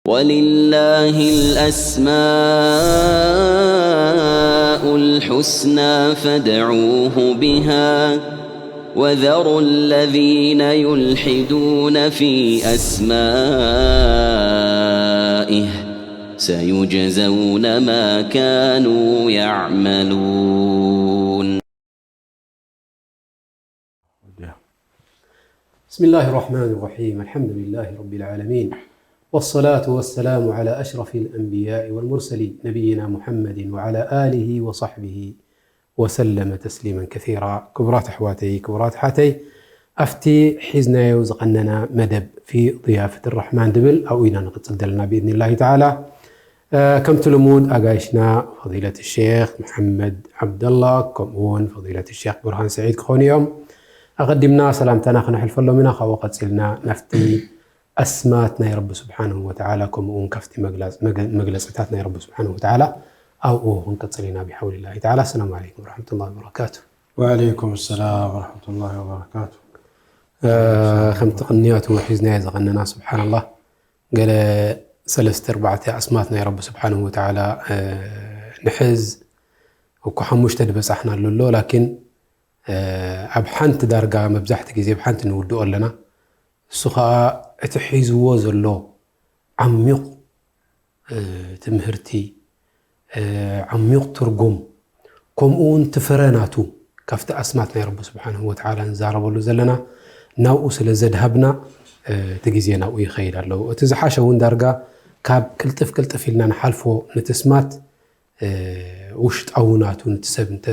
ولله الأسماء الحسنى فادعوه بها وذروا الذين يلحدون في أسمائه سيجزون ما كانوا يعملون. بسم الله الرحمن الرحيم. الحمد لله رب العالمين. والصلاة والسلام على أشرف الأنبياء والمرسلين نبينا محمد وعلى آله وصحبه وسلم تسليما كثيرا. ክቡራት ኣሕዋተይ፣ ክቡራት ኣሓተይ፣ ኣብቲ ሒዝናዮ ዝቐነና መደብ في ضيافة الرحمن ድብል ኣብኡ ኢና ንቕጽል ዘለና ብإذن الله تعالى። ከምቲ ልሙድ ኣጋይሽና ፈዲለት ሼኽ መሓመድ ዓብደላ ከምኡ እውን ፈዲለት ሼኽ ቡርሃን ስዒድ ክኾኑ እዮም። ኣቐዲምና ሰላምታና ክነሕልፈሎም ኢና። ካብኡ ቀፂልና ናብቲ ኣስማት ናይ ረቢ ስብሓንሁ ወተዓላ ከምኡ እውን ካብቲ መግለፅታት ናይ ረቢ ስብሓንሁ ወተዓላ ኣብኡ ክንቅፅል ኢና ብሓውሊላሂ ተዓላ። ኣሰላሙ ዓለይኩም ወረሕመቱላሂ ወበረካቱ። وعليكم السلام ورحمة الله وبركاته. ከምቲ ቅንያቱ ሒዝናዮ ዝቐነና ስብሓንላህ ገለ ሰለስተ ኣርባዕተ ኣስማት ናይ ረቢ ስብሓንሁ ወተዓላ ንሕዝ። እኮ ሓሙሽተ ዝበፃሕናሉ ኣሎ ላኪን ኣብ ሓንቲ ዳርጋ መብዛሕቲ ግዜ ኣብ ሓንቲ ንውድኦ ኣለና። እሱ ከዓ እቲ ሒዝዎ ዘሎ ዓሚቕ ትምህርቲ፣ ዓሚቕ ትርጉም፣ ከምኡ እውን ትፍረ ናቱ ካብቲ ኣስማት ናይ ረቢ ስብሓንሁ ወተዓላ ንዛረበሉ ዘለና ናብኡ ስለ ዘድሃብና እቲ ግዜ ናብኡ ይኸይድ ኣለዉ። እቲ ዝሓሸ እውን ዳርጋ ካብ ቅልጥፍ ቅልጥፍ ኢልና ንሓልፎ ንትስማት ውሽጣዊ ናቱ ነቲ ሰብ እንተ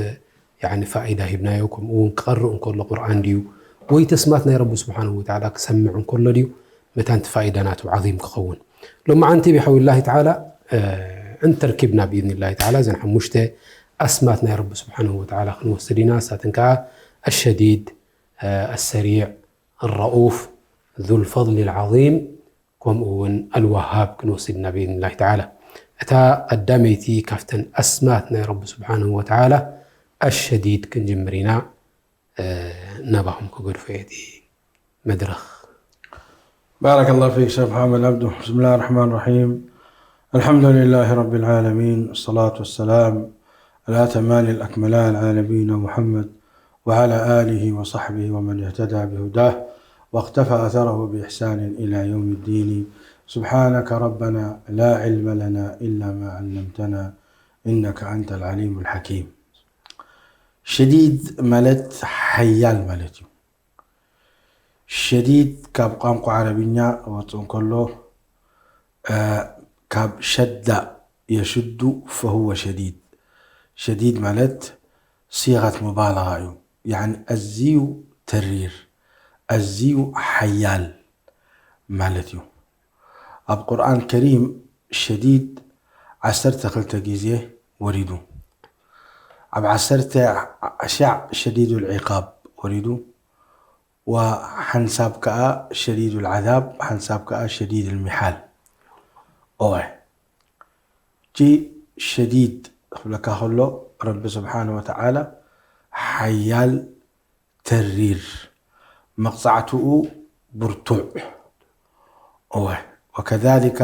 ፋኢዳ ሂብናዮ ከምኡ እውን ክቐርእ እንከሎ ቁርኣን ድዩ ወይ ተስማት ናይ ረቢ ስብሓንሁ ወተዓላ ክሰምዕ እንከሎ ድዩ መታን እቲ ፋኢዳ ናቱ ዓዚም ክኸውን። ሎማዓንቲ ብሓውሊላሂ ተዓላ እንተርኪብና ብኢዝኒላሂ ተዓላ እዘን ሓሙሽተ ኣስማት ናይ ረቢ ስብሓንሁ ወተዓላ ክንወስድ ኢና። እሳተን ከዓ ኣሸዲድ፣ ኣሰሪዕ፣ ኣረኡፍ፣ ዙልፈድሊ ልዓዚም ከምኡ እውን ኣልወሃብ ክንወስድ ኢና ብኢዝኒላሂ ተዓላ። እታ ቀዳመይቲ ካብተን ኣስማት ናይ ረቢ ስብሓንሁ ወተዓላ ኣሸዲድ ክንጅምር ኢና። ናባኹም ክገድፎ እየ እቲ መድረኽ። بارك الله فيك شيخ محمد عبده. بسم الله الرحمن الرحيم. الحمد لله رب العالمين، الصلاة والسلام الأتمان الأكملان على نبينا محمد وعلى آله وصحبه ومن اهتدى بهداه واقتفى أثره بإحسان إلى يوم الدين. سبحانك ربنا لا علم لنا إلا ما علمتنا إنك أنت العليم الحكيم. شديد ማለት ሓያል ማለት እዩ። ሸዲድ ካብ ቋንቋ ዓረብኛ ወፅኡ እንከሎ ካብ ሸዳ የሽዱ ፈሁወ ሸዲድ። ሸዲድ ማለት ሲቀት ሙባለጋ እዩ። ያኒ ኣዝዩ ተሪር፣ ኣዝዩ ሓያል ማለት እዩ። ኣብ ቁርኣን ከሪም ሸዲድ ዓሰርተ ክልተ ግዜ ወሪዱ። ኣብ ዓሰርተ ኣሻዕ ሸዲዱል ዒቃብ ወሪዱ። ወሓንሳብ ከኣ ሸዲዱል ዓዛብ፣ ሓንሳብ ከኣ ሸዲዱል ሚሓል። እወ፣ እቲ ሸዲድ ክብለካ ከሎ ረቢ ስብሓነ ወተዓላ ሓያል፣ ተሪር፣ መቕጻዕትኡ ብርቱዕ። እወ፣ ወከዛሊከ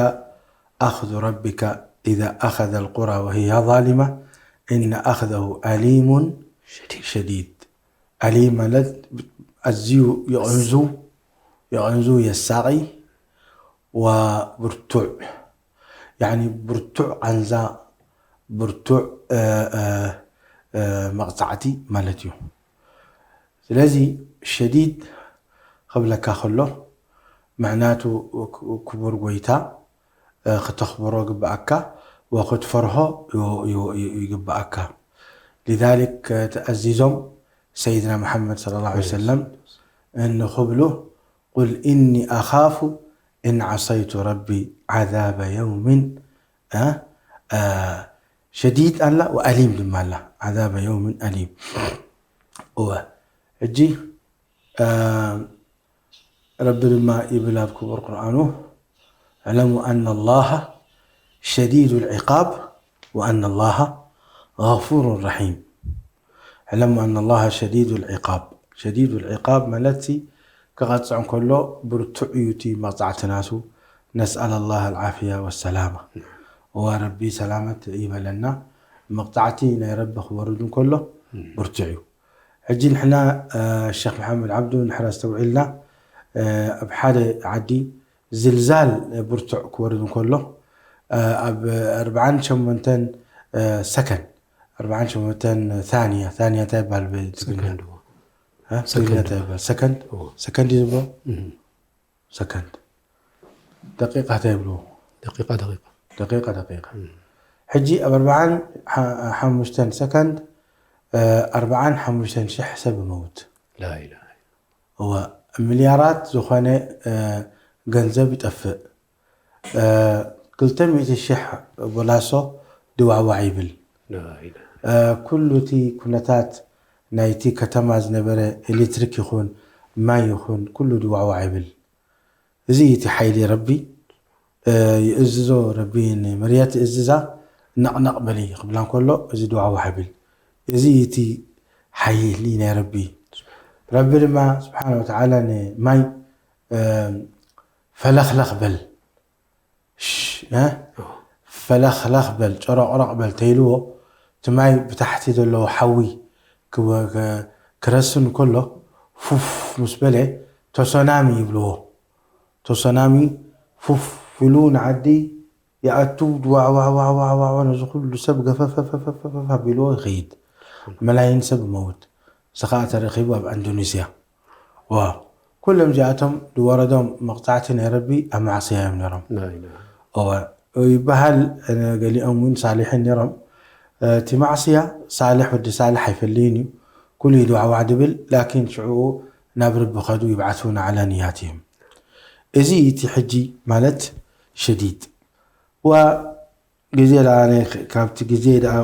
ኣኽዙ ረቢከ ኢዛ ኣኸዘል ቁራ ወሂያ ዛሊማ ኢነ ኣኽዘሁ ኣሊሙን ሸዲድ። ኣሊም ማለት ኣዝዩ የቐንዙ፣ የቐንዙ፣ የሳቒ፣ ወብርቱዕ፣ ያኒ ብርቱዕ ቃንዛ፣ ብርቱዕ መቕጻዕቲ ማለት እዩ። ስለዚ ሸዲድ ክብለካ ከሎ ምዕናቱ ክቡር ጎይታ ክተኽብሮ ግብኣካ ወክትፈርሆ ይግብኣካ። ሊዛሊክ ተኣዚዞም ሰይድና መሓመድ ሰለላሁ ዐለይሂ ወሰለም እንክብሉ ቁል ኢኒ ኣኻፉ ኢን ዓሰይቱ ረቢ ዓዛበ የውሚን ሸዲድ ኣላ ወኣሊም ድማ ኣላ። ዓዛበ የውሚን ኣሊም። እወ፣ ሕጂ ረቢ ድማ ይብል ኣብ ክቡር ቁርኣኑ እዕለሙ ኣነ ላሃ ሸዲዱ ልዒቃብ ወኣነ ላሃ ገፉሩ ረሒም። እዕለሙ ኣነ ላሃ ሸዲዱ ልዒቃብ። ሸዲዱ ልዒቃብ ማለትሲ ክቐፅዕ እንከሎ ብርቱዕ እዩ እቲ መቕፃዕቲ ናቱ። ነስኣል ኣላህ ኣልዓፍያ ወሰላማ። እዋ ረቢ ሰላመት ይበለና። መቕጻዕቲ ናይ ረቢ ክወርድ እንከሎ ብርቱዕ እዩ። ሕጂ ንሕና ሸክ መሓመድ ዓብዱ ንሕና ኣስተውዒልና ኣብ ሓደ ዓዲ ዝልዛል ብርቱዕ ክወርድ እንከሎ ኣብ ኣርብዓን ሸሞንተን ሰከንድ ኣርብዓን ሸሞንተን ታንያ ታንያ እንታይ ይባል ብትግርኛ? ሰከንድ ሰከንድ ይባል ሰከንድ ሰከንድ ይዝብሮ ሰከንድ ደቂቃ እንታይ ይብልዎ? ደቂቃ ደቂቃ ደቂቃ ደቂቃ ሕጂ ኣብ ኣርብዓን ሓሙሽተን ሰከንድ ኣርብዓን ሓሙሽተን ሽሕ ሰብ ይመውት። ላኢላሃ እወ ሚልያራት ዝኾነ ገንዘብ ይጠፍእ። ክልተ ሚእቲ ሽሕ ቦላሶ ድዋዕዋዕ ይብል። ላኢላሃ ኩሉ እቲ ኩነታት ናይቲ ከተማ ዝነበረ ኤሌክትሪክ ይኹን ማይ ይኹን ኩሉ ድዋዕዋዕ ይብል። እዚ እቲ ሓይሊ ረቢ ይእዝዞ። ረቢ ንመርየት ይእዝዛ። ነቕነቕ በሊ ክብላ እንከሎ እዚ ድዋዕዋዕ ይብል። እዚ እቲ ሓይሊ ናይ ረቢ። ረቢ ድማ ስብሓን ወተዓላ ንማይ ፈለኽለኽ በል ፈለኽለኽ በል ጨሮቕሮቕ በል ተይልዎ እቲ ማይ ብታሕቲ ዘለዎ ሓዊ ክረስን ከሎ ፉፍ ምስ በለ ተሶናሚ ይብልዎ። ተሶናሚ ፉፍ ኢሉ ንዓዲ ይኣቱ። ዋዕዋዕዋዕዋዕዋ ነዚ ኩሉ ሰብ ገፈፈፈፈፈፍ ኣቢልዎ ይኸይድ። መላይን ሰብ ይመውት። ንስኻ ተረኺቡ ኣብ ኣንዶኔስያ ዋ ኩሎም እዚኣቶም ዝወረዶም መቕፃዕቲ ናይ ረቢ ኣብ ማዕስያ እዮም ነሮም። እወ ይበሃል። ገሊኦም እውን ሳሊሕን ነሮም። እቲ ማዕስያ ሳልሕ ወዲ ሳልሕ ኣይፈልይን እዩ። ኩሉ ይድዋዕዋዕ ድብል ላኪን ሽዕኡ ናብ ረቢ ኸዱ ይብዓቱ ንዓላ ንያት እዮም። እዚ እቲ ሕጂ ማለት ሸዲድ ዋ ግዜ ደኣ ናይ ካብቲ ግዜ ደኣ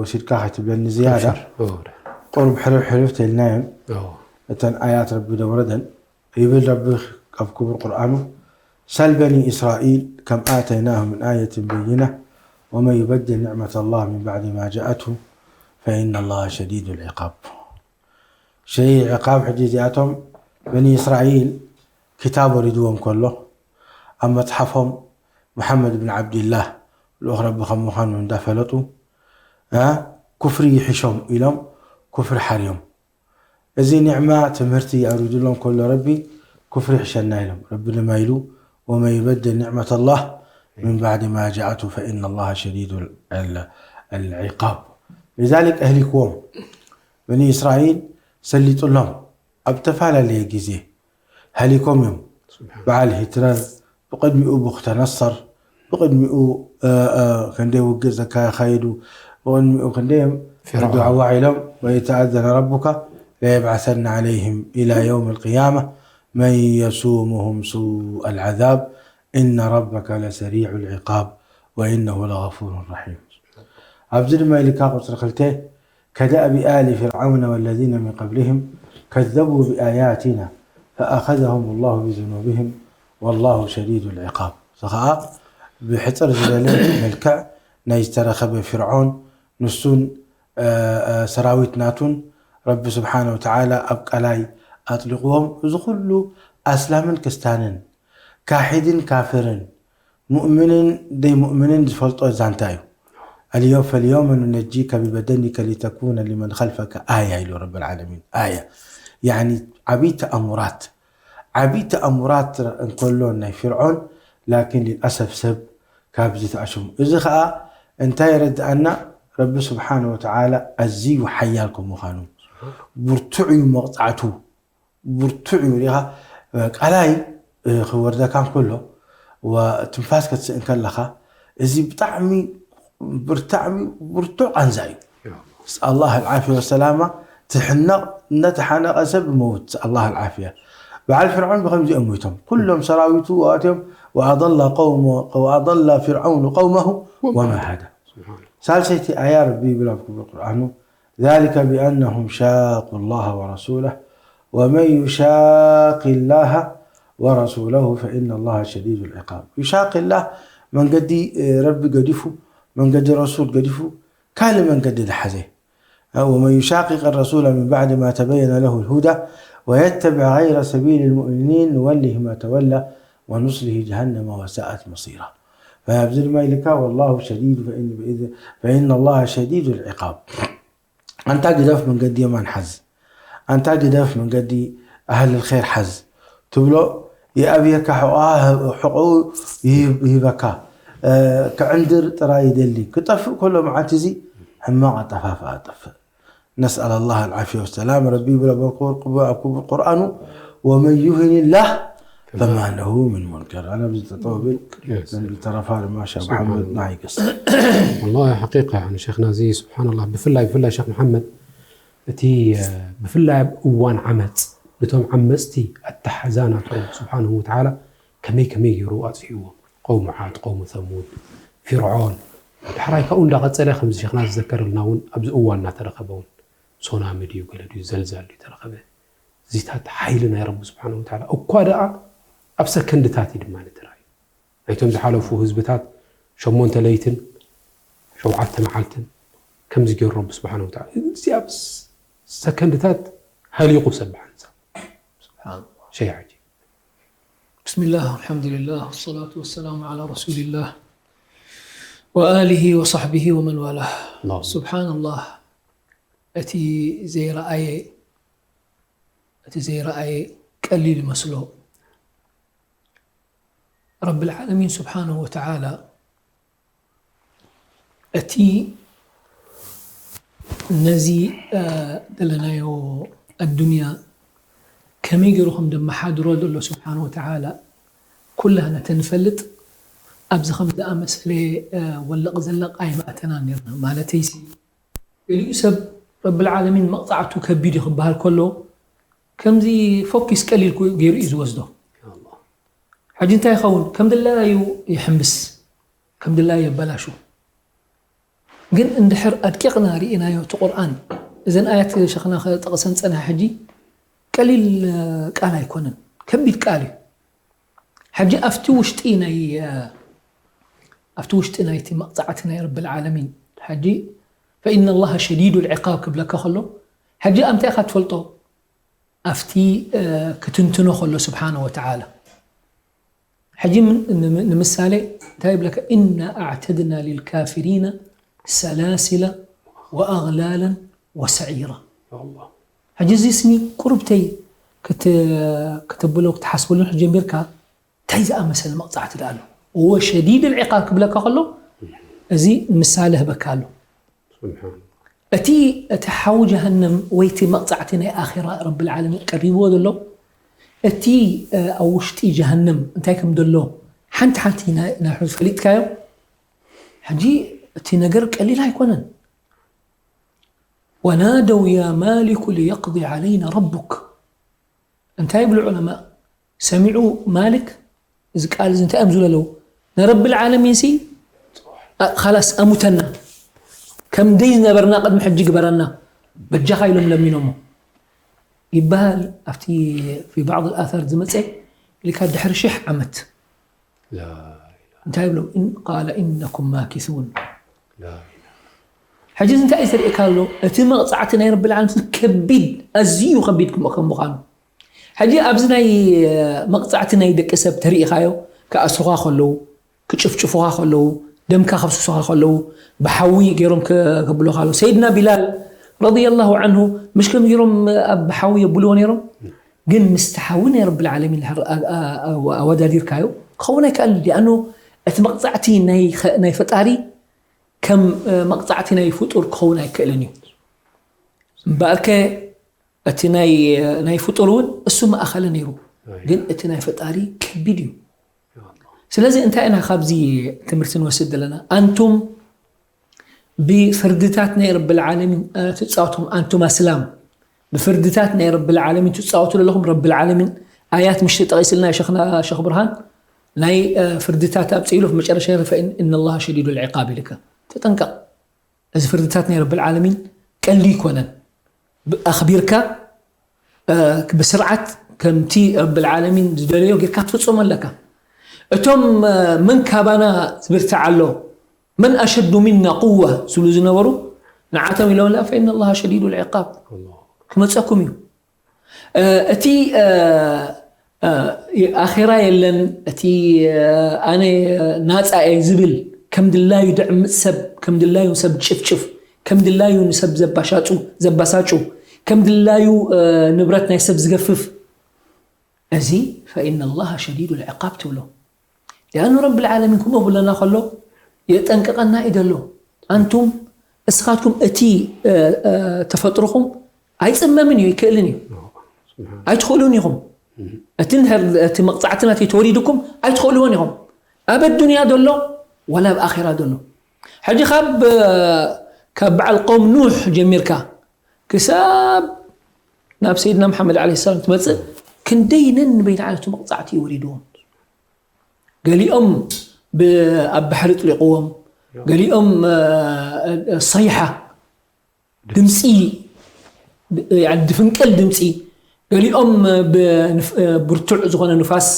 ወሲድካ ከይትብለኒ ዝያዳ ቁሩብ ሕርፍ ሕርፍ ተልናዮም። እተን ኣያት ረቢ ደውረደን ይብል ረቢ ኣብ ክቡር ቁርኣኑ سل بني إسرائيل كم آتيناهم من آية بينة ومن يبدل نعمة الله من بعد ما جاءته فإن الله شديد العقاب. ሸይ ዕቃብ ሕጂ እዚኣቶም በኒ እስራኤል ክታብ ወሪድዎም ከሎ ኣብ መፅሓፎም መሓመድ ብን ዓብድላህ ልኡኽ ረቢ ከም ምዃኑ እንዳፈለጡ ኩፍሪ ይሕሾም ኢሎም ኩፍሪ ሓርዮም። እዚ ኒዕማ ትምህርቲ ኣውሪድሎም ከሎ ረቢ ኩፍሪ ይሕሸና ኢሎም። ረቢ ድማ ኢሉ ومن يبدل نعمة الله من بعد ما جاءته فإن الله شديد العقاب لذلك أهلكوهم በኒ እስራኤል ሰሊጡሎም ኣብ ተፈላለየ ግዜ ሃሊኮም እዮም። በዓል ሂትለር ብቕድሚኡ ቡክተነሰር ብቕድሚኡ ክንደይ ውግእ ዘካየዱ ብቕድሚኡ ክንደይ እዮም ዱዓዋ ኢሎም وإذ تأذن ربك ليبعثن عليهم إلى يوم القيامة من يسومهم سوء العذاب إن ربك لسريع العقاب وإنه لغفور رحيم. ኣብዚ ድማ ኢልካ ቁፅሪ ክልተ كدأب آل فرعون والذين من قبلهم كذبوا بآياتنا فأخذهم الله بذنوبهم والله شديد العقاب. እዚ ከዓ ብሕፅር ዝበለ መልክዕ ናይ ዝተረኸበ ፍርዖን ንሱን ሰራዊት ናቱን ረቢ ስብሓነ ወተዓላ ኣብ ቀላይ ኣጥሊቕዎም። እዚ ኩሉ ኣስላምን ክስታንን ካሒድን ካፍርን ሙእምንን ደይ ሙእምንን ዝፈልጦ ዛንታ እዩ። اليوم فاليوم ننجيك ببدنك لتكون لمن خلفك آية ኢሉ ረብል ዓለሚን። ኣያ ያኒ ዓብይ ተኣሙራት ዓብይ ተኣሙራት እንከሎ ናይ ፍርዖን ላኪን ልልኣሰፍ ሰብ ካብዚ ተኣሽሙ። እዚ ከዓ እንታይ የረድኣና? ረቢ ስብሓነ ወተዓላ ኣዝዩ ሓያል ከም ምዃኑ ብርቱዕ እዩ መቕፃዕቱ ብርቱዕ እዩ ሪኻ ቃላይ ክወርደካ እንከሎ ትንፋስ ክትስእ እንከለኻ እዚ ብጣዕሚ ብርታዕሚ ብርቱዕ ቃንዛ እዩ። ኣላህ ኣልዓፊያ ወሰላማ ትሕነቕ እነተሓነቐ ሰብ መውት ኣላህ ኣልዓፊያ። በዓል ፍርዖን ብከምዚኦም ሞይቶም ኩሎም ሰራዊቱ ኣትዮም وأضل قوم وأضل فرعون قومه وما هدى. ሳልሰይቲ ኣያ ረቢ ይብል ኣብ ክብሪ ቁርኣኑ ذلك بأنهم شاقوا الله ورسوله ومن يشاق الله ورسوله فإن الله شديد العقاب. يشاق الله መንገዲ ረቢ ገዲፉ መንገዲ ረሱል ገዲፉ ካልእ መንገዲ ዝሓዘ ومن يشاقق الرسول من بعد ما تبين له الهدى ويتبع غير سبيل المؤمنين نوله ما تولى ونصله جهنم وساءت مصيرا. فابزر ما لك والله شديد، فإن، فإن الله شديد العقاب. أنت قدف من قد يمان حز، أنت قدف من قد أهل الخير حز تبلو يأبيك حقوق، حقوق يهبك. ክዕንድር ጥራይ ይደሊ፣ ክጠፍእ ከሎ መዓልቲ እዚ ሕማቕ ኣጠፋፍኣ ጠፍእ። نسأل الله العافية والسلام። ረቢ ይብል ኣብ ክቡር ቁርኣኑ፣ ومن يهن الله فما له من مكرم። ኣነ ኣብዚ ጠጠው ብል፣ ዝተረፋ ድማ ሸኽ መሓመድ ንዓይ ይገስ። والله حقيقة يعني شيخنا زي سبحان الله، ብፍላይ ብፍላይ ሸኽ መሓመድ እቲ ብፍላይ ኣብ እዋን ዓመፅ ነቶም ዓመፅቲ ኣተሓዛ ናቶም ስብሓንሁ ወተዓላ ከመይ ከመይ ገይሩ ኣፅፊእዎም። ቀውሙ ዓድ፣ ቀውሙ ሰሙድ፣ ፊርዖን። ዳሕራይ ካብኡ እንዳቐፀለ ከምዚ ሸኽና ዝዘከረልና እውን ኣብዚ እዋን እናተረኸበ እውን ሶናሚ ድዩ ገለ ድዩ ዘልዛል ድዩ ተረኸበ። እዚታት ሓይሊ ናይ ረቢ ስብሓን ወተዓላ እኳ ደኣ ኣብ ሰከንድታት እዩ ድማ ንተራእዩ። ናይቶም ዝሓለፉ ህዝብታት ሸሞንተ ለይትን ሸውዓተ መዓልትን ከምዚ ገይሩ ረቢ ስብሓን ወተዓላ እዚ ኣብ ሰከንድታት ሃሊቁ ሰብ ብሓንሳብ። سبحان الله. ሸይ ዓጂ بسم الله والحمد لله والصلاة والسلام على رسول الله وآله وصحبه ومن والاه. اللهم. سبحان الله. እቲ ዘይረኣየ እቲ ዘይረኣየ ቀሊል ይመስሎ። ረብል ዓለሚን ስብሓንሁ ወተዓላ እቲ ነዚ ዘለናዮ ኣዱንያ ከመይ ገይሩ ከም ደመሓድሮ ዘሎ ስብሓን ወተዓላ ኩላህና ተንፈልጥ ኣብዚ ከም ዝኣመሰለ ወለቕ ዘለቕ ኣይመእተናን ነርና። ማለተይሲ ገሊኡ ሰብ ረብል ዓለሚን መቕፃዕቱ ከቢድ እዩ ክበሃል ከሎ ከምዚ ፎኪስ ቀሊል ገይሩ እዩ ዝወስዶ። ሕጂ እንታይ ይኸውን? ከም ድላዩ ይሕምብስ፣ ከም ድላዩ የበላሹ። ግን እንድሕር ኣድቂቕና ርኢናዮ እቲ ቁርኣን እዘን ኣያት ሸኽና ከጠቕሰን ፀንሐ ሕጂ ቀሊል ቃል ኣይኮነን፣ ከቢድ ቃል እዩ። ሕጂ ኣብቲ ውሽጢ ናይ ኣብቲ ውሽጢ ናይቲ መቕፃዕቲ ናይ ረብል ዓለሚን ሕጂ فإن الله شديد العقاب ክብለካ ከሎ ሕጂ ኣምታይ ኢኻ ትፈልጦ ኣብቲ ክትንትኖ ከሎ ስብሓነ ወተዓላ ሕጂ ንምሳሌ እንታይ ይብለካ إنا أعتدنا للكافرين سلاسل وأغلالا وسعيرا ሕጂ እዚ ስኒ ቁርብተይ ክትብሎ ክትሓስበሉ ጀሚርካ እንታይ ዝኣመሰለ መቕፃዕቲ ደኣ ኣሎ እወ ሸዲድ ልዕቃብ ክብለካ ከሎ እዚ ምሳሌ ህበካ ኣሎ እቲ እቲ ሓዊ ጀሃነም ወይ እቲ መቕፃዕቲ ናይ ኣራ ረብልዓለሚን ቀሪብዎ ዘሎ እቲ ኣብ ውሽጢ ጀሃነም እንታይ ከም ዘሎ ሓንቲ ሓንቲ ናይ ፈሊጥካዮ ሕጂ እቲ ነገር ቀሊል ኣይኮነን ونادوا يا مالك ليقض علينا ربك እንታይ ይብሉ ዑለማ ሰሚዑ ማልክ እዚ ቃል እዚ እንታይ እዮም ዝብሉ ኣለዉ ንረብል ዓለሚን ሲ ካላስ ኣሙተና ከም ደይ ዝነበርና ቅድሚ ሕጂ ግበረና በጃኻ ኢሎም ለሚኖሞ ይበሃል ኣብቲ في بعض الآثار ዝመፀ ኢልካ ድሕሪ ሽሕ ዓመት እንታይ ይብሎም قال إنكم ماكثون ሕጂ እዚ እንታይ እዩ ዘርእየካ ኣሎ እቲ መቕፃዕቲ ናይ ረብል ዓለሚን ከቢድ ኣዝዩ ከቢድ ከም ምዃኑ ሕጂ ኣብዚ ናይ መቕፃዕቲ ናይ ደቂ ሰብ ተሪኢኻዮ ክኣስሩኻ ከለዉ ክጭፍጭፉኻ ከለዉ ደምካ ከፍስሱኻ ከለዉ ብሓዊ ገይሮም ከብሉኻ ኣለዉ ሰይድና ቢላል ረዲየላሁ ዓንሁ ምሽ ከም ገይሮም ኣብ ሓዊ የብልዎ ነይሮም ግን ምስቲ ሓዊ ናይ ረብል ዓለሚን ኣወዳዲርካዮ ክኸውን ኣይከኣልን ሊኣኑ እቲ መቕፃዕቲ ናይ ፈጣሪ ከም መቕፃዕቲ ናይ ፍጡር ክኸውን ኣይክእልን እዩ እምበኣርከ እቲ ናይ ፍጡር እውን እሱ መኣኸለ ነይሩ ግን እቲ ናይ ፈጣሪ ከቢድ እዩ ስለዚ እንታይ ኢና ካብዚ ትምህርቲ ንወስድ ዘለና ኣንቱም ብፍርድታት ናይ ረብል ዓለሚን ትፃወቱም ኣንቱም ኣስላም ብፍርድታት ናይ ረብል ዓለሚን ትፃወቱ ዘለኹም ረብል ዓለሚን ኣያት ምሽቲ ጠቒስልና ሸኽና ሸኽ ብርሃን ናይ ፍርድታት ኣብ ፅኢሉ መጨረሻ ፈኢን እነላሃ ሸዲዱ ልዕቃብ ኢልካ ተጠንቀቕ እዚ ፍርድታት ናይ ረብል ዓለሚን ቀልዲ ይኮነን ኣኽቢርካ ብስርዓት ከምቲ ረብል ዓለሚን ዝደለዮ ጌርካ ትፍፅሞ ኣለካ እቶም መን ካባና ዝብርትዕ ኣሎ መን ኣሸዱ ሚና ቁወ ዝብሉ ዝነበሩ ንዓቶም ኢሎም ላ ፈኢን ኣላሃ ሸዲዱ ልዕቃብ ክመፀኩም እዩ እቲ ኣኼራ የለን፣ እቲ ኣነ ናፃ እየ ዝብል፣ ከም ድላዩ ድዕምፅ ሰብ፣ ከም ድላዩ ሰብ ጭፍጭፍ፣ ከም ድላዩ ንሰብ ዘባሻጩ ዘባሳጩ፣ ከም ድላዩ ንብረት ናይ ሰብ ዝገፍፍ፣ እዚ ፈኢነ ላሃ ሸዲዱ ልዕቃብ ትብሎ። ሊኣኑ ረቢ ልዓለሚን ከምኡ ብለና ከሎ የጠንቅቐና እዩ ዘሎ። ኣንቱም እስኻትኩም እቲ ተፈጥሮኹም ኣይፅመምን እዩ፣ ኣይክእልን እዩ። ኣይትኽእሉን ኢኹም። እቲ እንድሕር እቲ መቕፃዕቲ ናተይ ተወሪድኩም ኣይትኽእልዎን ኢኹም። ኣብ ኣዱንያ ዘሎ ዋላ ኣብ ኣኼራ ዘሎ። ሕጂ ካብ ካብ በዓል ቆም ኑሕ ጀሚርካ ክሳብ ናብ ሰይድና መሓመድ ዓለይሂ ሰላም ትመፅእ ክንደይ ነንበይኑ ዓይነቱ መቕፃዕቲ እዩ ወሪድዎም። ገሊኦም ብ- ኣብ ባሕሪ ጥሊቕዎም፣ ገሊኦም ሰይሓ ድምፂ፣ ድፍንቅል ድምፂ፣ ገሊኦም ብርቱዕ ዝኾነ ንፋስ፣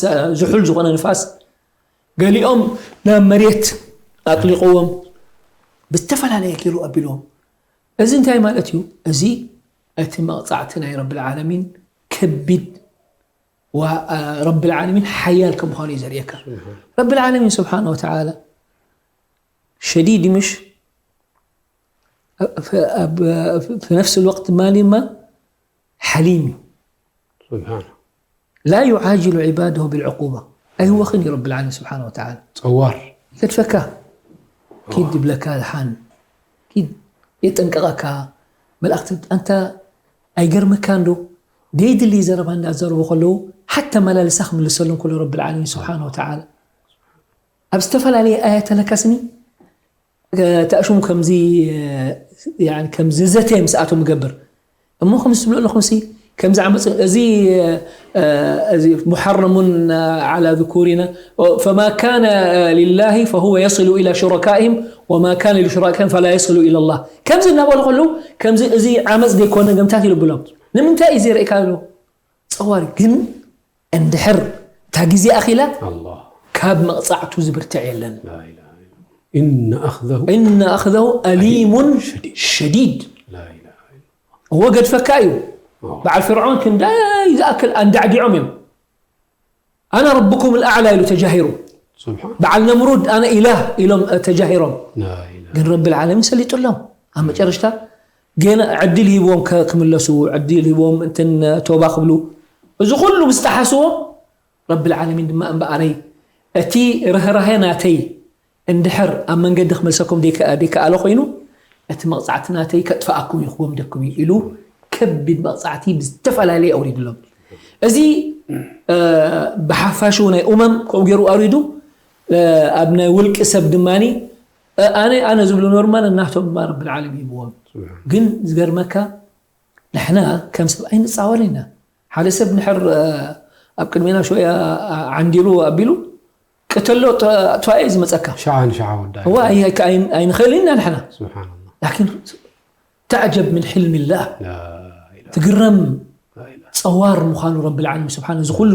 ዝሑል ዝኾነ ንፋስ፣ ገሊኦም ናብ መሬት ኣጥሊቕዎም፣ ብዝተፈላለየ ገይሩ ኣቢልዎም። እዚ እንታይ ማለት እዩ? እዚ እቲ መቕፃዕቲ ናይ ረቢ ልዓለሚን ከቢድ፣ ረቢ ልዓለሚን ሓያል ከም ምዃኑ እዩ ዘርእየካ። ረቢ ልዓለሚን ስብሓነ ወተዓላ ሸዲድ ምሽ፣ في نفس الوقت ድማ ሓሊም እዩ። ስብሓን لا يعاجل عباده بالعقوبة. ኣይህወኽን እዩ ረቢ ልዓለሚን ስብሓነ ወተዓላ። ፀዋር ይገድፈካ። ኪድ ይብለካ ድሓን፣ ኪድ የጠንቀቐካ። መላእክቲ ኣንታ ኣይገርመካ እንዶ? ደይድሊ ዘረባ እንዳዘረቡ ከለዉ ሓታ መላልሳ ክምልሰሎም ከሎ ረቢ ልዓለሚን ስብሓነ ወተዓላ ኣብ ዝተፈላለየ ኣያት ተለካስኒ ተእሽሙ ከምዚ ከምዚ ዘተ ምስኣቶም ይገብር እሞ ከምዚ ትብሎ ኣለኹም ሲ ከምዚ ዓመፅ እዚ እዚ محرم على ذكورنا فما كان لله فهو يصل إلى شركائهم وما كان لشركائهم فلا يصل إلى الله ከምዚ እናበሉ ከለዉ ከምዚ እዚ ዓመፅ ዘይኮነ ገምታት ይልብሎም ንምንታይ እዩ ዘይርእካ ሎ ፀዋር ግን እንድሕር እታ ግዜ ኣኺላ ካብ መቕፃዕቱ ዝብርትዕ የለን። إن أخذه إن أخذه أليم شديد። እዎ ገድፈካ እዩ። በዓል ፍርዖን ክንደይ ዝኣክል ኣንዳዕዲዖም እዮም። أنا ربكم الأعلى ኢሉ ተጃሂሩ። በዓል ነምሩድ ኣነ ኢላህ ኢሎም ተጃሂሮም። ግን ረቢ ልዓለሚን ሰሊጡሎም ኣብ መጨረሽታ ገና ዕድል ሂብዎም ክምለሱ ዕድል ሂብዎም እንትን ቶባ ክብሉ እዚ ኩሉ ምስ ጠሓስዎ ረቢ ልዓለሚን ድማ እምበኣረይ እቲ ርህራሄ ናተይ እንድሕር ኣብ መንገዲ ክመልሰኩም ደይከኣለ ኮይኑ እቲ መቕፃዕቲ ናተይ ከጥፍኣኩም እዩ ክወምደኩም እዩ ኢሉ ከቢድ መቕፃዕቲ ብዝተፈላለየ ኣውሪድሎም እዚ ብሓፋሹ ናይ ኡመም ከምኡ ገይሩ ኣውሪዱ ኣብ ናይ ውልቂ ሰብ ድማኒ ኣነ ኣነ ዝብሉ ኖርማል እናቶም ድማ ረቢ ልዓለሚን ሂብዎም ግን ዝገርመካ ንሕና ከም ሰብ ኣይንፃወር ኢና ሓደ ሰብ ንሕር ኣብ ቅድሜና ሸያ ዓንዲሉ ኣቢሉ ቅተሎ ኣጥፋኤ ዝመፀካ ሸዓ ንሸዓ ወዳ እዋ ኣይንኽእል ኢና ንሕና ስብሓንላ ላኪን ተዕጀብ ምን ሕልሚ ላህ ትግረም ፀዋር ምዃኑ ረቢ ልዓለሚን ስብሓን እዚ ኩሉ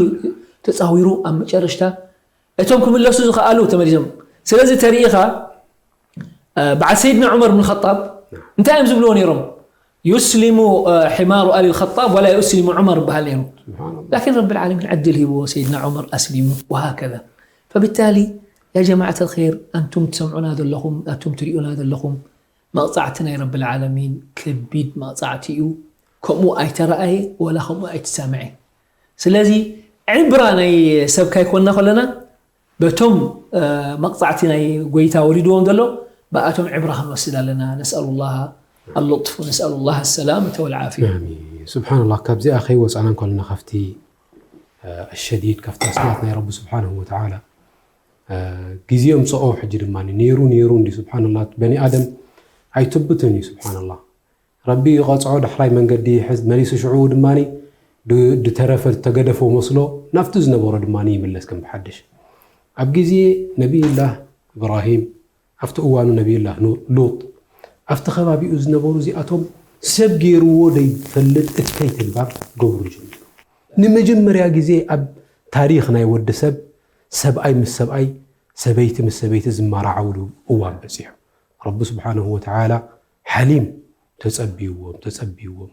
ተፃዊሩ ኣብ መጨረሽታ እቶም ክምለሱ ዝኸኣሉ ተመሊሶም ስለዚ ተሪኢኻ በዓል ሰይድና ዑመር ብን ኸጣብ እንታይ እዮም ዝብልዎ ነይሮም يسلم حمار آل الخطاب ولا يسلم عمر ይበሃል ነይሩ ላኪን ረቢ ልዓለሚን ዕድል ሂብዎ ሰይድና ዑመር ኣስሊሙ وهكذا فبالتالي يا جماعة الخير ኣንቱም ትሰምዑና ዘለኹም ኣንቱም ትሪኡና ዘለኹም መቕፃዕቲ ናይ ረቢ ልዓለሚን ከቢድ መቕፃዕቲ እዩ ከምኡ ኣይተረኣየ ወላ ከምኡ ኣይትሰምዐ ስለዚ ዕብራ ናይ ሰብ ካይኮንና ከለና በቶም መቕፃዕቲ ናይ ጎይታ ወሪድዎም ዘሎ ብኣቶም ዕብራ ክንወስድ ኣለና ነስኣሉ ላሃ اللطف ونسأل الله السلامة والعافية ስብሓንላ ካብዚኣ ከይወፃና እንከለና ካብቲ ሸዲድ ካብቲ ኣስማት ናይ ረቢ ስብሓንሁ ወተዓላ ግዜ ምፅኦ ሕጂ ድማ ነይሩ ነይሩ እንዲ ስብሓንላ በኒ ኣደም ኣይትብትን እዩ ስብሓንላ ረቢ ይቐፅዖ ዳሕራይ መንገዲ ይሕዝ መሊሱ ሽዑ ድማ ድተረፈ ዝተገደፎ መስሎ ናብቲ ዝነበሮ ድማ ይምለስ ከም ብሓድሽ ኣብ ግዜ ነቢይላህ እብራሂም ኣብቲ እዋኑ ነቢይላህ ሉጥ ኣብቲ ከባቢኡ ዝነበሩ እዚኣቶም ሰብ ገይርዎ ዘይፈልጥ እትከይ ተግባር ገብሩ ጀሚሩ ንመጀመርያ ግዜ ኣብ ታሪክ ናይ ወዲ ሰብ ሰብኣይ ምስ ሰብኣይ ሰበይቲ ምስ ሰበይቲ ዝመራዓውሉ እዋን በፂሑ ረቢ ስብሓንሁ ወተዓላ ሓሊም ተፀቢዎም ተፀቢዎም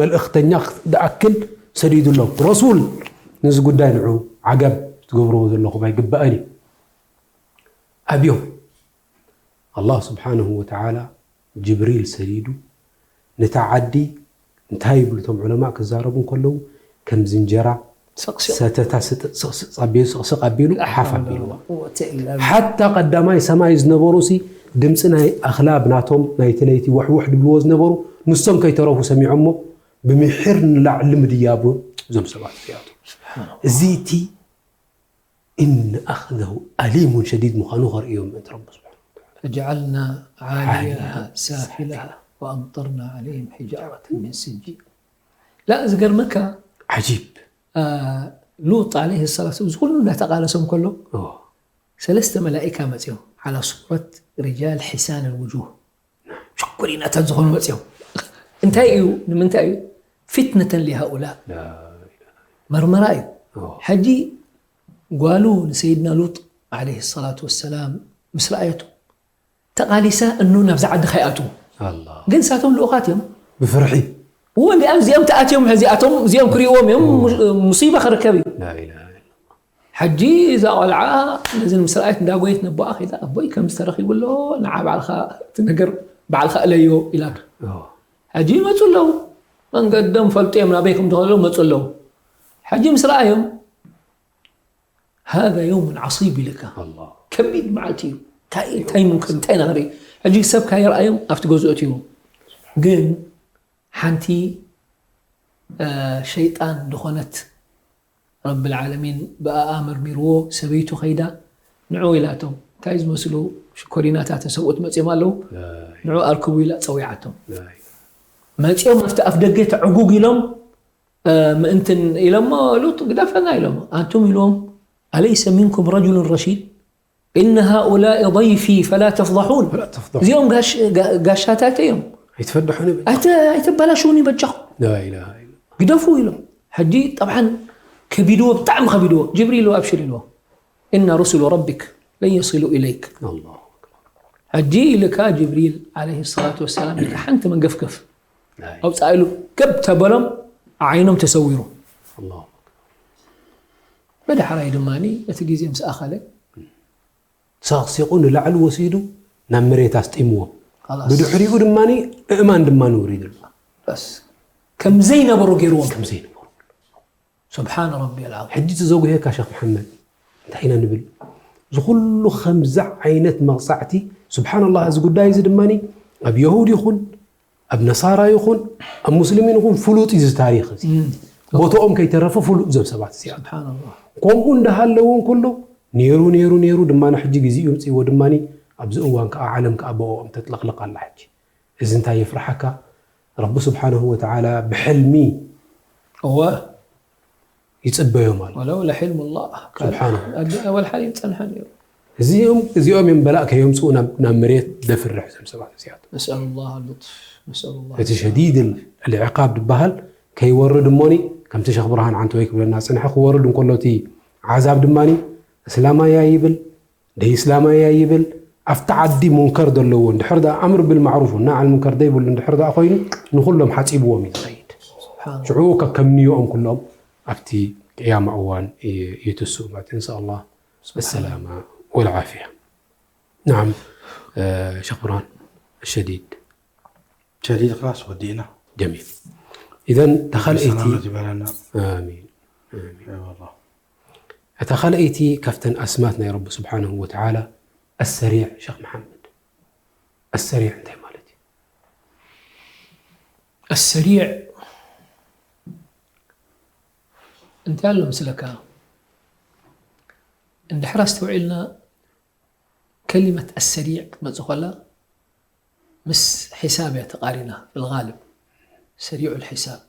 መልእኽተኛ ዝኣክል ሰዲዱሎም ረሱል ነዚ ጉዳይ ንዑ ዓገብ ትገብርዎ ዘለኹም ኣይግባእን እዩ። ኣብዮም ኣላህ ስብሓንሁ ወተዓላ ጅብሪል ሰዲዱ ነታ ዓዲ እንታይ ይብሉ እቶም ዑለማእ ክዛረቡ እንከለዉ ከም ዝንጀራ ሰተታ ስጥቕ ስቕስቕ ኣቢሉ ሓፍ ኣቢልዋ። ሓታ ቀዳማይ ሰማይ ዝነበሩ ሲ ድምፂ ናይ ኣኽላብ ናቶም ናይቲ ለይቲ ወሕውሕ ድብልዎ ዝነበሩ ንሶም ከይተረፉ ሰሚዖሞ ብምሒር ንላዕሊ ምድያቡ እዞም ሰባት እዚኣቶም። እዚ እቲ إن أخذه أليم شديد ምዃኑ ከርእዮም ምእንቲ ረቢ ስብሓነ ወተዓላ። فجعلنا عاليها سافلها وأمطرنا عليهم حجارة من سجيل. لا ዝገርመካ ዓጂብ። ሉጥ ዓለይሂ ሰላም እዚ ኩሉ እንዳተቃለሶም ከሎ ሰለስተ መላኢካ መፅዮም على صورة رجال حسان الوجوه ሽኮሪናታት ዝኾኑ መፅዮም እንታይ እዩ ንምንታይ እዩ فتنة لهؤلاء መርመራ እዩ ሕጂ ጓሉ ንሰይድና ሉጥ عليه الصلاة والسلام ምስ ረኣየቶ ተቓሊሳ እኖ ናብዚ ዓዲ ከይኣትዉ ግን ሳቶም ልኡኻት እዮም ብፍርሒ እዎ እንዲኣም እዚኦም ተኣትዮም ሕዚ ኣቶም እዚኦም ክርእዎም እዮም ሙሲባ ክርከብ እዩ ሕጂ እዛ ቆልዓ ነዚ ምስ ረኣየት እንዳጎየት ነቦኣ ከይዳ ኣቦይ ከምዚ ተረኺቡ ኣሎ ንዓ ባዕልኻ እቲ ነገር ባዕልኻ እለዮ ኢላቶ ሕጂ ይመፁ ኣለዉ መንገዶም ፈልጡ እዮም ናበይ ከም ዝኸዱ መፁ ኣለዉ ሕጂ ምስ ረኣዮም هذا يوم عصيب ኢልካ ከቢድ መዓልቲ እዩ እንታይ እንታይ ምንክር እንታይ ኢና ንርኢ ሕጂ ሰብ ካይረኣዮም ኣብቲ ገዝኡ እትይዎም ግን ሓንቲ ሸይጣን ዝኾነት ረቢ ልዓለሚን ብኣኣ መርሚርዎ ሰበይቱ ከይዳ ንዑ ኢላቶም እንታይ ዝመስሉ ሽኮሪናታት ሰብኡት መፅኦም ኣለዉ ንዑ ኣርክቡ ኢላ ፀዊዓቶም መፅኦም ኣብቲ ኣፍ ደገ ተዕጉግ ኢሎም ምእንትን ኢሎሞ ሉጥ ግደፈና ኢሎም ኣንቱም ኢልዎም أليس منكم رجل رشيد إن هؤلاء ضيفي فلا تفضحون እዚኦም ጋሻታተይ እዮም ኣይትፈድሑኒ ኣይተባላሽውኒ በጃኹም ግደፉ ኢሎም ሕጂ ጠብዓን ከቢድዎ ብጣዕሚ ከቢድዎ ጅብሪል ኢልዎ ኣብሽር ኢልዎ إن رسل ربك لن يصلوا إليك ሕጂ ኢልካ ጅብሪል عليه الصلاة والسلام ሓንቲ መንገፍገፍ ኣውፅኣ ኢሉ ገብ ተበሎም ዓይኖም ተሰዊሩ ብድሕራይ ድማ እቲ ግዜ ምስ ኣኸለ ሳቕሲቑ ንላዕሊ ወሲዱ ናብ መሬት ኣስጢምዎ ብድሕሪኡ ድማ እእማን ድማ ንውሪድሉ ከምዘይነበሩ ገይርዎም ከምዘይነበሩ ስብሓን ረቢ ልዓظም ሕጂ እቲ ዘጉሄካ ሸክ መሓመድ እንታይ ኢና ንብል እዚ ኩሉ ከምዚ ዓይነት መቕፃዕቲ ስብሓን ላህ እዚ ጉዳይ እዚ ድማ ኣብ የሁድ ይኹን ኣብ ነሳራ ይኹን ኣብ ሙስሊሚን ይኹን ፍሉጥ እዩ ታሪክ እዚ ቦትኦም ከይተረፈ ፍሉጥ ዘም ሰባት እዚኣ ከምኡ እንዳሃለዎ እንከሎ ነይሩ ነይሩ ነይሩ ድማ ሕጂ ግዜ ይምፅእዎ ድማ ኣብዚ እዋን ከዓ ዓለም ከዓ ብኦም ተጥለቅለቅ ኣላ ሕጂ እዚ እንታይ የፍርሓካ ረቢ ስብሓንሁ ወተዓላ ብሕልሚ እወ ይፅበዮም ኣሎ ወለውላ ሕልሙ ላህ ስብሓንሁ ኣወል ሓሊም ፀንሐ ነይሩ እዚኦም እዚኦም እዮም በላእ ከየምፅኡ ናብ መሬት ደፍርሕ እዞም ሰባት እዚኣቶም ነስአሉ ላህ ሉጥፍ ነስአሉ ላህ እቲ ሸዲድ ልዕቃብ ዝበሃል ከይወርድ እሞኒ ከምቲ ሸኽ ብርሃን ዓንተወይ ክብለና ዝፀንሐ ክወርድ እንከሎ እቲ ዓዛብ ድማ እስላማያ ይብል ደይ እስላማያ ይብል ኣብቲ ዓዲ ሙንከር ዘለዎ እንድሕር ደኣ ኣምር ብልማዕሩፍ እና ዓል ሙንከር ደይብሉ እንድሕር ደኣ ኮይኑ ንኩሎም ሓፂብዎም እዩ ዝኸይድ ሽዑ ከከምንዮኦም ኩሎም ኣብቲ ቅያማ እዋን ይትስኡ ማለት እንሻ ኣላህ ብሰላማ ወልዓፍያ ናዓም ሸኽ ብርሃን ሸዲድ ሸዲድ ክላስ ወዲእና ጀሚል ኢዘን ተኻልአይቲ ይበለና ኣሚን ይበላ እታ ካልኣይቲ ካብተን ኣስማት ናይ ረቢ ስብሓንሁ ወተዓላ ኣሰሪዕ ሸኽ መሓመድ ኣሰሪዕ እንታይ ማለት እዩ ኣሰሪዕ እንታይ ኣሎ ምስለካ እንድሕር ኣስተውዒልና ከሊመት ኣሰሪዕ ክትመፅእ ከላ ምስ ሒሳብ እያ ተቃሪና ፍልጋልብ ሰሪዑ ልሒሳብ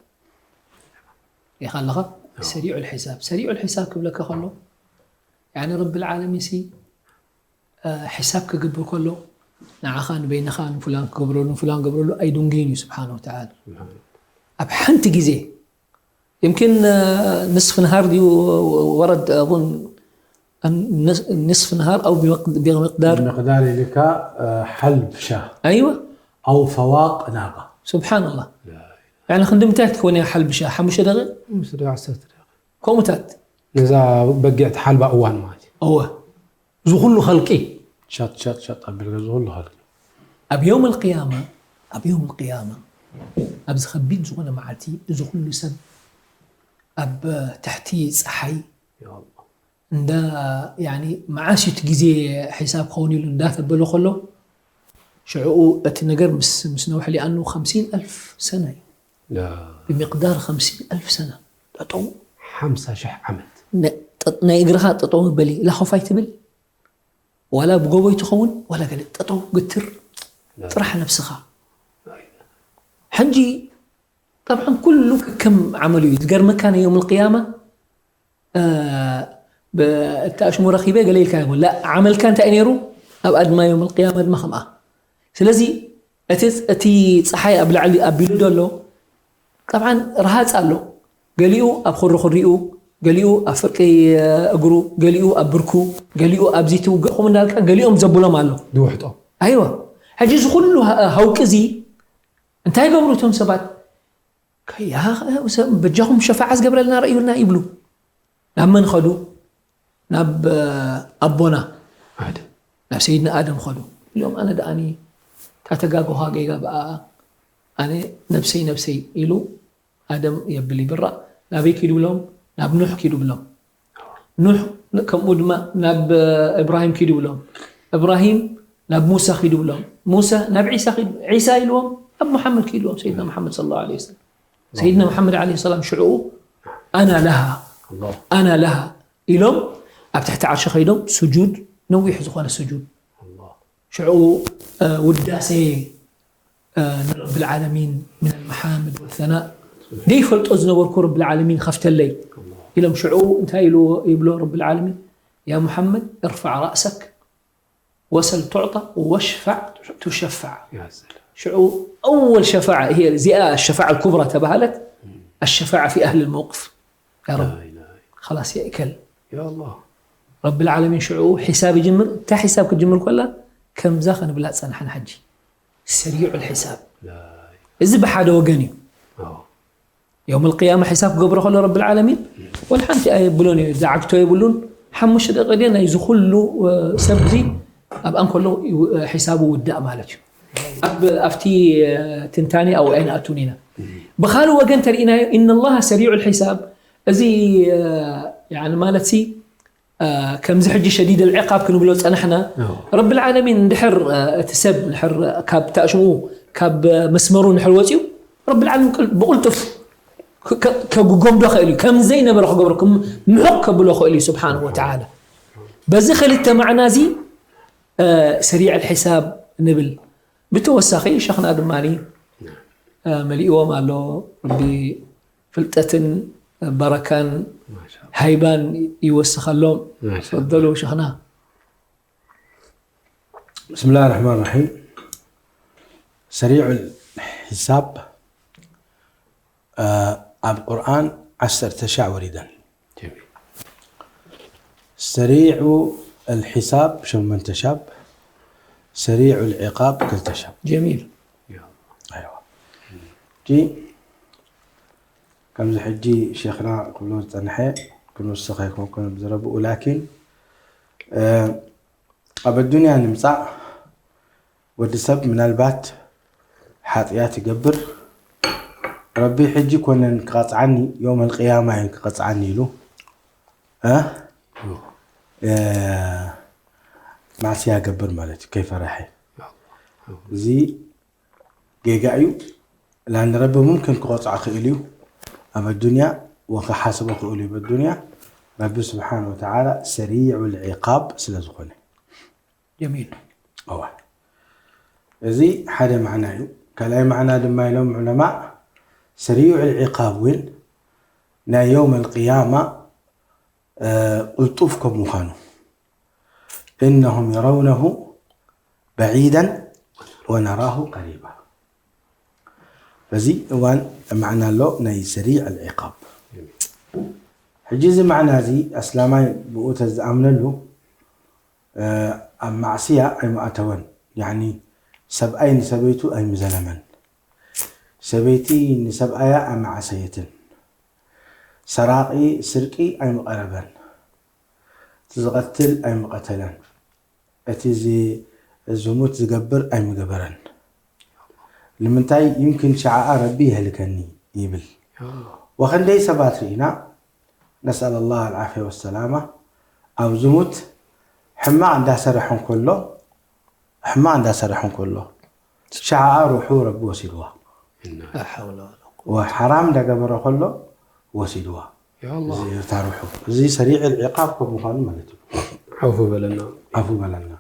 ሪኻ ኣለኻ ሰሪዑ ልሒሳብ ሰሪዑ ልሒሳብ ክብለካ ከሎ ያኒ ረቢ ልዓለሚን ሲ ሕሳብ ክገብር ከሎ ንዓኻ ንበይንኻ ንፉላን ክገብረሉ ንፉላን ገብረሉ ኣይዱንግይን እዩ ስብሓን ወተዓላ ኣብ ሓንቲ ግዜ يمكن نصف نهار دي ورد أظن نصف نهار أو بمقدار بمقدار لك حلب شاة أيوة أو فواق ناقة سبحان الله يعني خندم تاك كوني حلب شاة حمشة دقيقة مش دقيقة عشرة دقائق ከምኡታት ነዛ በጊዕ ትሓልባ እዋን ማለት እዩ። እወ እዚ ኩሉ ኸልቂ ሻጥ ሻጥ ሻጥ ኣቢልካ እዚ ኩሉ ኸልቂ ኣብ የውም ልቅያማ ኣብ የውም ልቅያማ ኣብዚ ከቢድ ዝኾነ መዓልቲ እዚ ኩሉ ሰብ ኣብ ትሕቲ ፀሓይ ያ ኣላህ። እንዳ ያኒ መዓስ እዩ እቲ ግዜ ሒሳብ ክኸውን ኢሉ እንዳተበሎ ከሎ ሽዕኡ እቲ ነገር ምስ ምስ ነውሐ ሊኣኑ ከምሲን ኣልፍ ሰነ እዩ ላ ብሚቅዳር ከምሲን ኣልፍ ሰነ ጠጠው ሓምሳ ሽሕ ዓመት ነ- ጠ- ናይ እግርኻ ጠጠው በሊ ላኾፍ ኣይትብል ዋላ ብጎቦይ ትኸውን ዋላ ገለ ጠጠው ግትር ጥራሕ ነብስኻ ሕጂ ጠብዓን ኩሉ ከም ዓመሉ እዩ ዝገርመካ ናይ ዮም ልቅያማ እታ ኣሽሙ ረኪበ ገለ ኢልካ ይኮን ላ ዓመልካ እንታይ ነይሩ ኣብኣ ድማ ዮም ልቅያማ ድማ ከምኣ ስለዚ እቲ እቲ ፀሓይ ኣብ ላዕሊ ኣቢሉ ዘሎ ጠብዓን ረሃፅ ኣሎ ገሊኡ ኣብ ኩርኩሪኡ ገሊኡ ኣብ ፍርቂ እግሩ ገሊኡ ኣብ ብርኩ ገሊኡ ኣብዚ ትውግእ ከምኡ እንዳልካ ገሊኦም ዘብሎም ኣሎ ዝውሕጦ ኣይወ ሕጂ እዚ ኩሉ ሃውቂ እዚ እንታይ ይገብሩ እቶም ሰባት ከያ በጃኹም ሸፋዓ ዝገብረልና ረእዩልና ይብሉ ናብ መን ኸዱ ናብ ኣቦና ኣደም ናብ ሰይድና ኣደም ኸዱ ኢሎም ኣነ ደኣኒ ታተጋጎኻ ጌጋ ብኣ ኣነ ነብሰይ ነብሰይ ኢሉ ኣደም የብል ይብራ ናበይ ኪዱ ብሎም ናብ ኑሕ ኪዱ ብሎም ኑሕ ከምኡ ድማ ናብ እብራሂም ኪዱ ብሎም እብራሂም ናብ ሙሳ ኪዱ ብሎም ሙሳ ናብ ዒሳ ኪዱ ዒሳ ኢልዎም ኣብ መሓመድ ኪድዎም ሰይድና መሓመድ صلى الله عليه وسلم ሰይድና መሓመድ عليه السلام ሽዕኡ ኣና ለሃ ኣና ለሃ ኢሎም ኣብ ትሕቲ ዓርሺ ከይዶም ስጁድ ነዊሕ ዝኾነ ስጁድ ሽዑ ውዳሴ ንረብ ልዓለሚን ምን ልመሓምድ ወሰናእ ደይፈልጦ ዝነበርኩ ረብ ልዓለሚን ኸፍተለይ ኢሎም ሽዑ እንታይ ኢልዎ ይብሎ ረብ ልዓለሚን ያ ሙሓመድ እርፋዕ ራእሰክ ወሰል ቱዕጣ ወሽፋዕ ቱሸፋዕ ሽዑ أول شفاعة هي እዚኣ الشفاعة الكبرى ተባሃለት الشفاعة في أهل الموقف يا رب خلاص يأكل يا الله ረብል ዓለሚን ሽዑ ሒሳብ ይጅምር እታ ሒሳብ ክትጅምር ኮላ ከምዛ ከንብላ ዝፀናሕና ሕጂ ሰሪዑ ልሒሳብ እዚ ብሓደ ወገን እዩ የውም ልቅያማ ሒሳብ ክገብሮ ከሎ ረብል ዓለሚን ወላ ሓንቲ ኣየብሎን እዩ ዝዓግቶ የብሉን ሓሙሽተ ደቂ ድየ ናይዚ ኩሉ ሰብ እዚ ኣብኣ እንከሎ ሒሳቡ ውዳእ ማለት እዩ ኣብቲ ትንታኔ ኣብኡ ኣይንኣቱን ኢና ብካልእ ወገን ተርኢናዮ ኢነ ላሃ ሰሪዑ ልሒሳብ እዚ ማለት ሲ ከምዚ ሕጂ ሸዲድ ልዕቃብ ክንብሎ ፀናሕና ረቢ ልዓለሚን እንድሕር እቲ ሰብ እንድሕር ካብ ተእሽምኡ ካብ መስመሩ እንድሕር ወፂኡ ረቢ ልዓለሚን ብቁልጡፍ ከጉጎምዶ ክእል እዩ ከም ዘይነበረ ክገብሮ ምሑቅ ከብሎ ክእል እዩ ስብሓን ወተዓላ በዚ ክልተ ማዕና እዚ ሰሪዕ ልሒሳብ ንብል ብተወሳኺ ሸኽና ድማ መሊእዎም ኣሎ ቢ ፍልጠትን በረካን ሃይባን ይወስኸሎም ፈደሉ ሸኽና بسم الله الرحمن الرحيم سريع الحساب ኣብ ቁርኣን ዓሰርተ ሻዕ ወሪደን ሰሪዑ الحساب ሸመንተ ሻብ ሰሪዑ العقاب ክልተ ሻብ ጀሚል ከምዚ ሕጂ ሸኽና ክብሎ ዝፀንሐ ክንወስኽ ኣይኮንኩን ብዝረብኡ ላኪን ኣብ ኣዱንያ ንምፃእ ወዲ ሰብ ምናልባት ሓጥያት ይገብር ረቢ ሕጂ ኮነን ክቐፅዓኒ ዮም ኣልቅያማ እየን ክቐፅዓኒ ኢሉ ማዕስያ ገብር ማለት እዩ ከይፈረሐ እዚ ጌጋ እዩ ላን ረቢ ሙምክን ክቆፅዖ ክእል እዩ ኣብ ኣዱንያ ወክሓስቦ ክእል እዩ በዱንያ ረቢ ስብሓን ወተዓላ ሰሪዑ ልዕቃብ ስለ ዝኾነ ጀሚል እዋ እዚ ሓደ ማዕና እዩ ካልኣይ ማዕና ድማ ኢሎም ዑለማ ሰሪዑ ልዕቃብ እውን ናይ የውም ኣልቅያማ ቅልጡፍ ከም ምዃኑ إنهم يرونه بعيدا ونراه قريبا በዚ እዋን ማዕና ኣሎ ናይ ሰሪዕ ልዕቃብ ሕጂ እዚ ማዕና እዚ ኣስላማይ ብኡ ተዝኣምነሉ ኣብ ማዕስያ ኣይምኣተወን ያኒ ሰብኣይ ንሰበይቱ ኣይምዘለመን ሰበይቲ ንሰብኣያ ኣይመዓሰየትን ሰራቂ ስርቂ ኣይምቐረበን፣ እቲ ዝቐትል ኣይምቐተለን፣ እቲ ዚ- ዝሙት ዝገብር ኣይምገበረን። ንምንታይ ይምክን ሸዓኣ ረቢ የህልከኒ ይብል። ወኸንደይ ሰባት ርኢና ነስኣል ኣላህ ኣልዓፍያ ወሰላማ ኣብ ዝሙት ሕማቕ እንዳሰረሐ እንከሎ ሕማቕ እንዳሰረሐ እንከሎ ሸዓኣ ሩሑ ረቢ ወሲድዋ። ሓራም እንዳገበረ ከሎ ወሲድዋ። እዚ ታርሑ እዚ ሰሪዕ ዕቃብ ከም ምዃኑ ማለት እዩ። ዓፉ በለና። ዓፉ በለና።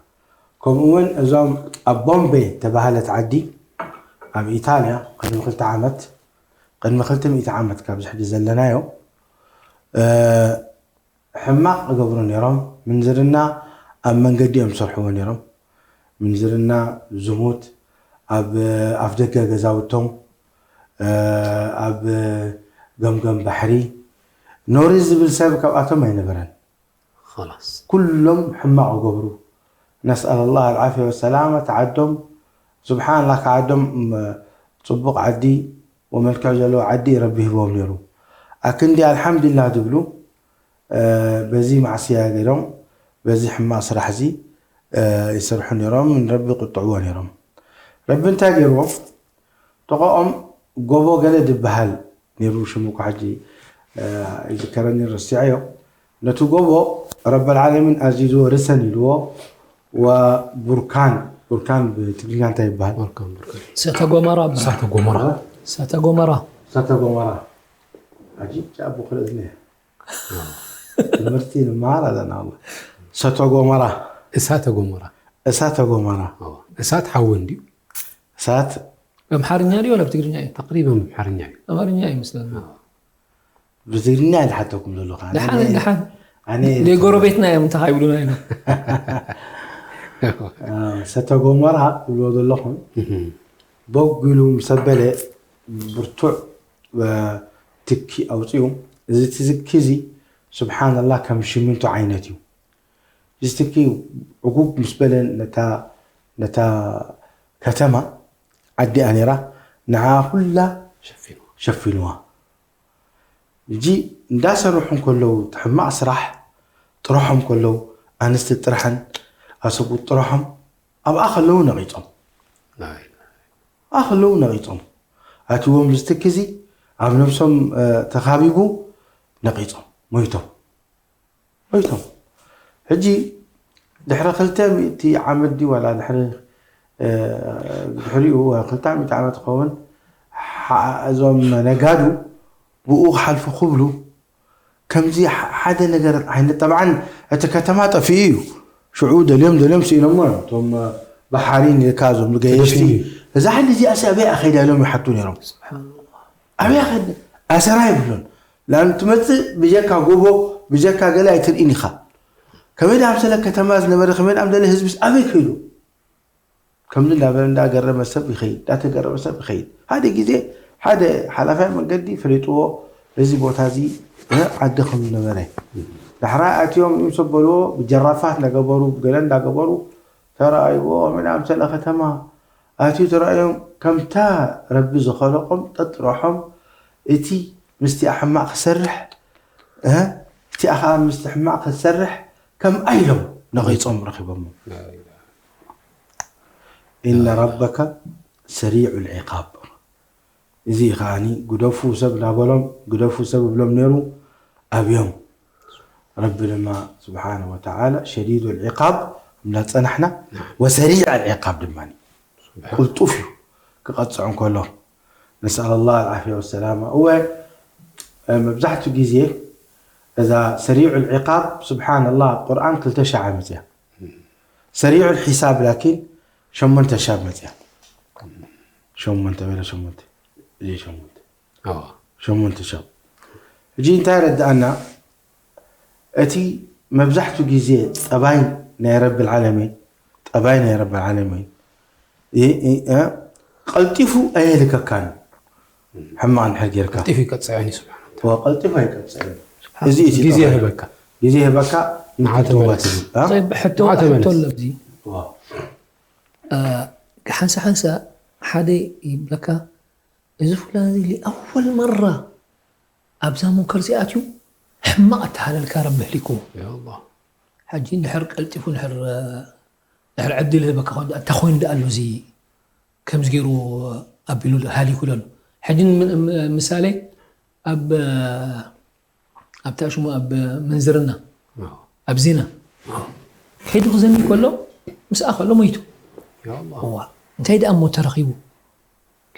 ከምኡ እውን እዞም ኣብ ቦምቤ ተባህለት ዓዲ ኣብ ኢታልያ ቅድሚ ክልተ ዓመት ቅድሚ ክልተ ሚእቲ ዓመት ካብዚ ሕጂ ዘለናዮ ሕማቕ እገብሩ ነይሮም። ምንዝርና ኣብ መንገዲ እዮም ዝሰርሕዎ ነይሮም። ምንዝርና፣ ዝሙት፣ ኣብ ኣፍደገ ገዛውቶም፣ ኣብ ገምገም ባሕሪ ኖሪ ዝብል ሰብ ካብኣቶም ኣይነበረን። خلاص ኩሎም ሕማቕ ይገብሩ። ነስኣል ላህ ኣልዓፍያ ወሰላማ። ተዓዶም ስብሓንላ ክዓዶም ጽቡቕ ዓዲ ወመልክዕ ዘለዎ ዓዲ ረቢ ሂቦም ነይሩ። ኣክንዲ ኣልሓምዱሊላህ ዝብሉ በዚ ማዕስያ ገይሮም በዚ ሕማቕ ስራሕ እዚ ይሰርሑ ነይሮም። ንረቢ ቁጥዕዎ ነይሮም። ረቢ እንታይ ገይርዎም? ጥቕኦም ጎቦ ገለ ዝበሃል ነይሩ ሽሙ እኳ ሕጂ ይዝከረኒ ረሲዐዮ። ነቲ ጎቦ ረበል ዓለሚን ኣዚዝዎ ርሰን ኢልዎ ወቡርካን ቡርካን ብትግርኛ እንታይ ይበሃል? ሰተ ጎመራ ይበሃል። እሳተ ጎመራ ሰተ ጎመራ እሳተ ጎመራ ኣጂ ጫቡ ክልእዝኒ ትምህርቲ ንመሃር ኣለና። ሰተ ጎመራ እሳተ ጎመራ እሳተ ጎመራ እሳት ሓዊ እንዲዩ። እሳት ኣምሓርኛ ድዩ ወላ ብትግርኛ እዩ? ተቅሪበን ኣምሓርኛ እዩ። ኣምሓርኛ እዩ መስለኒ። ብትግርኛ ዝሓተኩም ዘለኹ ደሓን ደሓን ናይ ጎረቤትና እዮም እንታይ ይብሉና እዮም። ሰተ ጎመራ ትብልዎ ዘለኹም ቦግ ኢሉ ምስ ኣበለ ብርቱዕ ትኪ ኣውፅኡ። እዚ ትኪ እዚ ስብሓንላህ ከም ሽሚንቶ ዓይነት እዩ። እዚ ትኪ ዕጉግ ምስ በለ ነታ ነታ ከተማ ዓዲኣ ነይራ ንዓ ኩላ ሸፊንዋ። እጂ እንዳሰርሑ እንከለዉ ሕማቕ ስራሕ ጥረሖም ከለዉ ኣንስቲ ጥረሐን ኣሰብኡት ጥረሖም ኣብኣ ከለዉ ነቒጾም ኣብኣ ከለዉ ነቒጾም ኣትዎም ዝትኪ እዚ ኣብ ነብሶም ተኻቢቡ ነቒጾም ሞይቶም ሞይቶም ሕጂ ድሕሪ ክልተ ሚእቲ ዓመት ድዩ ዋላ ድሕሪ ድሕሪኡ ክልተ ሚእቲ ዓመት ክኸውን እዞም ነጋዱ ብኡ ክሓልፉ ክብሉ ከምዚ ሓደ ነገር ዓይነት ጠብዓን እቲ ከተማ ጠፊኡ እዩ። ሽዑ ደልዮም ደልዮም ስኢኖሞ እዮም እቶም በሓሪን ኢልካ እዞም ገየሽቲ እዛ ሓሊ እዚኣሲ ኣበይ ኣኸይዳ ኢሎም ይሓቱ ነይሮም። ኣበይ ኣኸይዳ ኣሰራ ይብሉን ላን ትመፅእ ብጀካ ጎቦ ብጀካ ገለ ኣይትርኢን ኢኻ። ከመይ ዳ ኣምሰለ ከተማ ዝነበረ ከመይ ዳ ኣምደለ ህዝብስ ኣበይ ከይዱ ከምዚ እንዳበለ እንዳገረመ ሰብ ይኸይድ እንዳተገረመ ሰብ ይኸይድ። ሓደ ግዜ ሓደ ሓላፋይ መንገዲ ፈሊጥዎ እዚ ቦታ እዚ ዓዲ ከም ዝነበረ ዳሕራይ ኣትዮም እዮም ሰብ በልዎ ብጀራፋት እንዳገበሩ ብገለ እንዳገበሩ ተረኣይዎ ከመይ ዳ ኣምሰለ ከተማ ኣትዩ ተራእዮም ከምታ ረቢ ዝኸለቆም ጠጥረሖም እቲ ምስቲኣ ሕማቕ ክሰርሕ እቲኣ ከዓ ምስቲ ሕማቕ ክትሰርሕ ከምኣ ኢሎም ነቒፆም ረኺቦሞ። إن ربك سريع العقاب እዚ ከዓኒ ግደፉ ሰብ እናበሎም ግደፉ ሰብ እብሎም ነይሩ ኣብዮም ረቢ ድማ ስብሓነ ወተዓላ ሸዲዱ ልዕቃብ እንዳፀናሕና ወሰሪዕ ልዕቃብ ድማ ቅልጡፍ እዩ ክቐፅዕ እንከሎ ነስኣል ላህ ልዓፍያ ወሰላማ እወ መብዛሕትኡ ግዜ እዛ ሰሪዕ ልዕቃብ ስብሓን ላህ ቁርኣን ክልተ ሻዓ መፅያ ሰሪዕ ልሒሳብ ላኪን ሸሞንተ ሻብ መፅያ ሸሞንተ በለ ሸሞንተ ሸሞንተ ሸሞንተ ሻብ ሕጂ እንታይ ረድኣና እቲ መብዛሕትኡ ግዜ ጠባይ ናይ ረቢ ልዓለሚን ጠባይ ናይ ረቢ ልዓለሚን ቀልጢፉ ኣየልከካን ሕማቕ እንድሕር ጌርካ ቀልጢፉ ይቀፅዐን እዩ ስብሓን ቀልጢፉ ኣይቀፅዕን እዚ እቲ ግዜ ጠባይ። ህበካ ግዜ ህበካ ንዓተውባ ትብል እ? ሕቶ ማዕተበ ሕቶ ነስ- ኣሎ ኣብዚ ዋው። ሓንሳ ሓንሳ ሓደ ይብለካ እዚ ፍላን እዚ ሊኣወል መራ ኣብዛ ሙንከር እዚኣ ኣትዩ ሕማቕ ኣተሃለልካ ረቢ ኣህሊክዎ። ሕጂ እንድሕር ቀልጢፉ እንድሕር ዕድል ይህበካ ኮይኑ እንታይ ኮይኑ ደኣ ኣሎ እዚ ከምዚ ገይሩ ኣቢሉ ሃሊኩ ዘሎ። ሕጂ ምሳሌ ኣብ ኣብታ ሽሙ ኣብ ምንዝርና ኣብ ዚና ሒዱ ክዘኒ ከሎ ምስኣ ከሎ ሞይቱ። እዋ እንታይ ደኣ እሞ ተረኺቡ?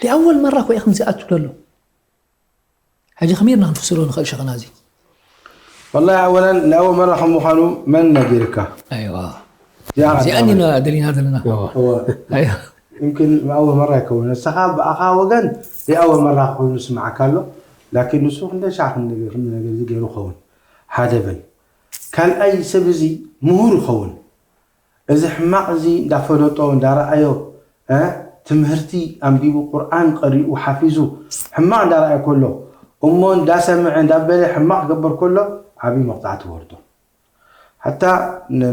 ሊኣወል መራ ኮ ከምዚ ኣቱ ዘሎ። ሕጂ ከመይ ኢልና ክንፍስሮ ንኽእል ሸኽና እዚ? والله أولا لأول مرة ከም ምዃኑ መን ነጊርካ? ኣይዋ እዚኣ እዚኣ ቀዳማይ። ኢና ደሊና ዘለና። ኣይዋ يمكن لأول مرة ይከውን ንስኻ ብኣኻ ወገን لأول مرة ኮይኑ ስምዓካ ኣሎ ላኪን ንሱ ክንደይ ሻዕ ክንዲ ነገር እዚ ገይሩ ኸውን ሓደ በል ካልኣይ ሰብ እዚ ምሁር ይኸውን እዚ ሕማቕ እዚ እንዳፈለጦ እንዳረኣዮ ትምህርቲ ኣንቢቡ ቁርኣን ቀሪኡ ሓፊዙ ሕማቕ እንዳረኣየ ከሎ እሞ እንዳሰምዐ እንዳበለ ሕማቕ ክገብር ከሎ ዓብዪ መቕፃዕቲ ወርዶ ሓታ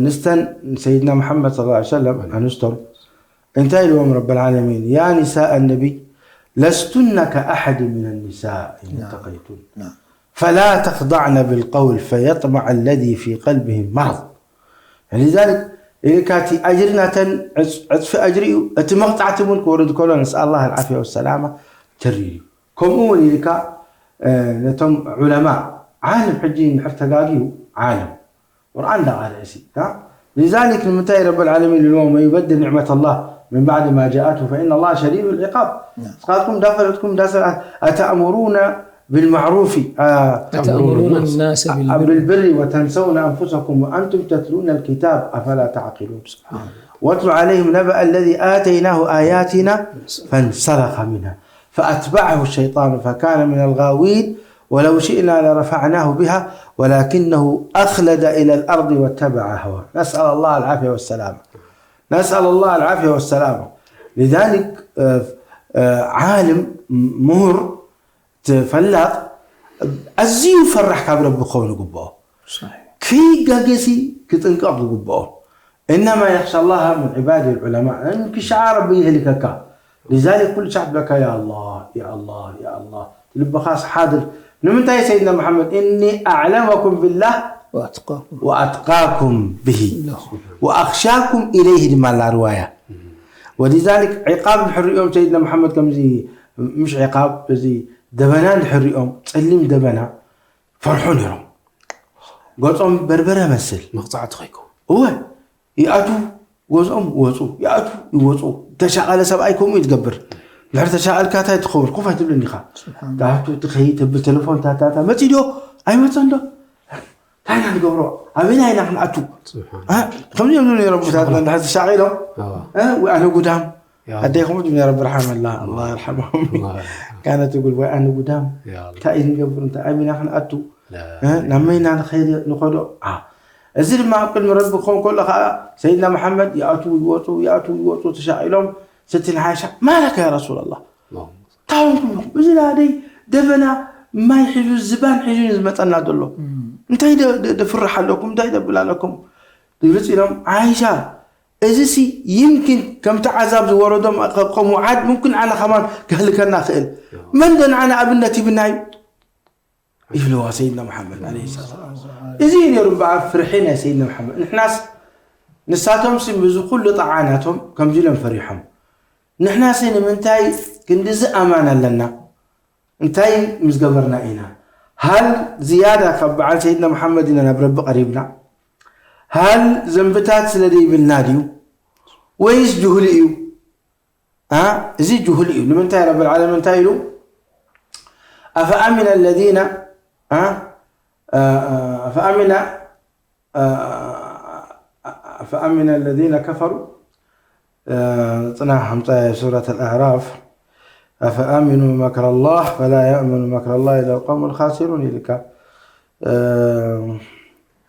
ንስተን ሰይድና መሓመድ صلى الله عليه وسلم ኣንስቶም እንታይ ኢልዎም ረብ العالمين يا نساء النبي لستن كأحد من النساء إن اتقيتن فلا تخضعن بالقول فيطمع الذي في قلبه مرض لذلك ኢልካ እቲ ኣጅሪ ናተን ዕፅፊ ኣጅሪ እዩ እቲ መቕፃዕቲ እውን ክወርድ ከሎ نسأل الله العافية والسلامة ተሪር እዩ ከምኡ እውን ኢልካ ነቶም ዑለማ ዓለም ሕጂ እንድሕር ተጋግዩ ዓለም ቁርኣን እንዳቐረአ ሲ لذلك ንምንታይ ረብ العالمين ኢልዎም ومن يبدل نعمة الله من بعد ما جاءته فإن الله شديد العقاب ንስኻትኩም እንዳፈለጥኩም እንዳሰ أتأمرون بالمعروف أتأمرون الناس بالبر بالبر وتنسون أنفسكم وأنتم تتلون الكتاب أفلا تعقلون واتل عليهم نبأ الذي آتيناه آياتنا فانسلخ منها فأتبعه الشيطان فكان من الغاوين ولو شئنا لرفعناه بها ولكنه أخلد إلى الأرض واتبع هواه نسأل الله العافية والسلامة نسأل الله العافية والسلامة لذلك ዓልም ምሁር ፈላጥ ኣዝዩ ፈራሕ ካብ ረቢ ክኸውን ይግብኦ ከይጋገሲ ክጥንቀቕ ይግብኦ إنما يخشى الله من عباده العلماء ክሻዓ ረቢ ይህልከካ لذلك ኩሉ ሻዕ ትብለካ يا الله يا الله يا الله ልብኻስ ሓድር ንምንታይ ሰይድና መሓመድ إني أعلمكم بالله وأتقاكم وأتقاكم به وأخشاكم إليه ድማ ኣላ ርዋያ ولذلك عقاب ድሕር ሪኦም ሰይድና መሓመድ ከምዚ مش عقاب እዚ ደበና ድሕር ሪኦም ፀሊም ደበና ፈርሑ ነይሮም ገፆም በርበረ መስል መቕፃዕቲ ከይከውን እወ ይኣቱ ገዝኦም ይወፁ ይኣቱ ይወፁ ተሻቐለ ሰብኣይ ከምኡ እዩ ትገብር ድሕር ተሻቐልካ እንታይ ትኸውን ኮፍ ኣይትብልን ኢኻ ትኣቱ ትኸይድ ተብል ቴሌፎን ታታታ መፂ ዶ ኣይመፀን ዶ እንታይ ኢና ንገብሮ ኣበይና ኢና ክንኣቱ ከምዚኦም ዝብሉ ነይሮም ቦታትና እንድሕር ተሻቒሎም ወይ ኣነ ጉዳም ኣደይ ከምኡ ትብኒ ረቢ ርሓመላ ኣላ ይርሓሞም ካነ ትብል ወይ ኣነ ጉዳም እንታይ እዩ ንገብር እንታይ ኣበይና ክንኣቱ ናብ መይና ንኸይድ ንኸዶ እዚ ድማ ኣብ ቅድሚ ረቢ ክኸውን ከሎ ከዓ ሰይድና መሓመድ ይኣትዉ ይወፁ ይኣትዉ ይወፁ ተሻቒሎም ስቲ ንሓይሻ ማለካ ያ ረሱላላ ታውን ኩለኹም እዚ ናደይ ደበና ማይ ሒዙ ዝባን ሒዙ እዩ ዝመፀና ዘሎ እንታይ ደፍርሕ ኣለኩም እንታይ ደብል ኣለኩም ይብልፅ ኢሎም ዓይሻ እዚ ሲ ይምኪን ከምቲ ዓዛብ ዝወረዶም ከም ውዓድ ምምክን ዓነ ከማን ክህልከና ክእል መን ዶ ንዓነ ኣብነት ይብና እዩ ይብልዋ ሰይድና መሓመድ ለ ሰላ እዚ እዩ ነይሩ እምበኣር ፍርሒ ናይ ሰይድና መሓመድ ንሕናስ ንሳቶም ሲ ብዚ ኩሉ ጣዓ ናቶም ከምዚ ኢሎም ፈሪሖም ንሕና ሲ ንምንታይ ክንድዚ ኣማን ኣለና እንታይ ምስ ገበርና ኢና ሃል ዝያዳ ካብ በዓል ሰይድና መሓመድ ኢና ናብ ረቢ ቀሪብና ሃል ዘንብታት ስለ ዘይብልና ድዩ ወይስ ጅሁሊ እዩ እዚ ጅሁል እዩ ንምንታይ ረብ ዓለሚን እንታይ ኢሉ أفأمن الذين أفأمن أفأمن الذين كفروا ፅናሕ ሓምሳ ሱረት ኣልኣዕራፍ أفأمنوا مكر الله فلا يأمن مكر الله إلا القوم الخاسرون ኢልካ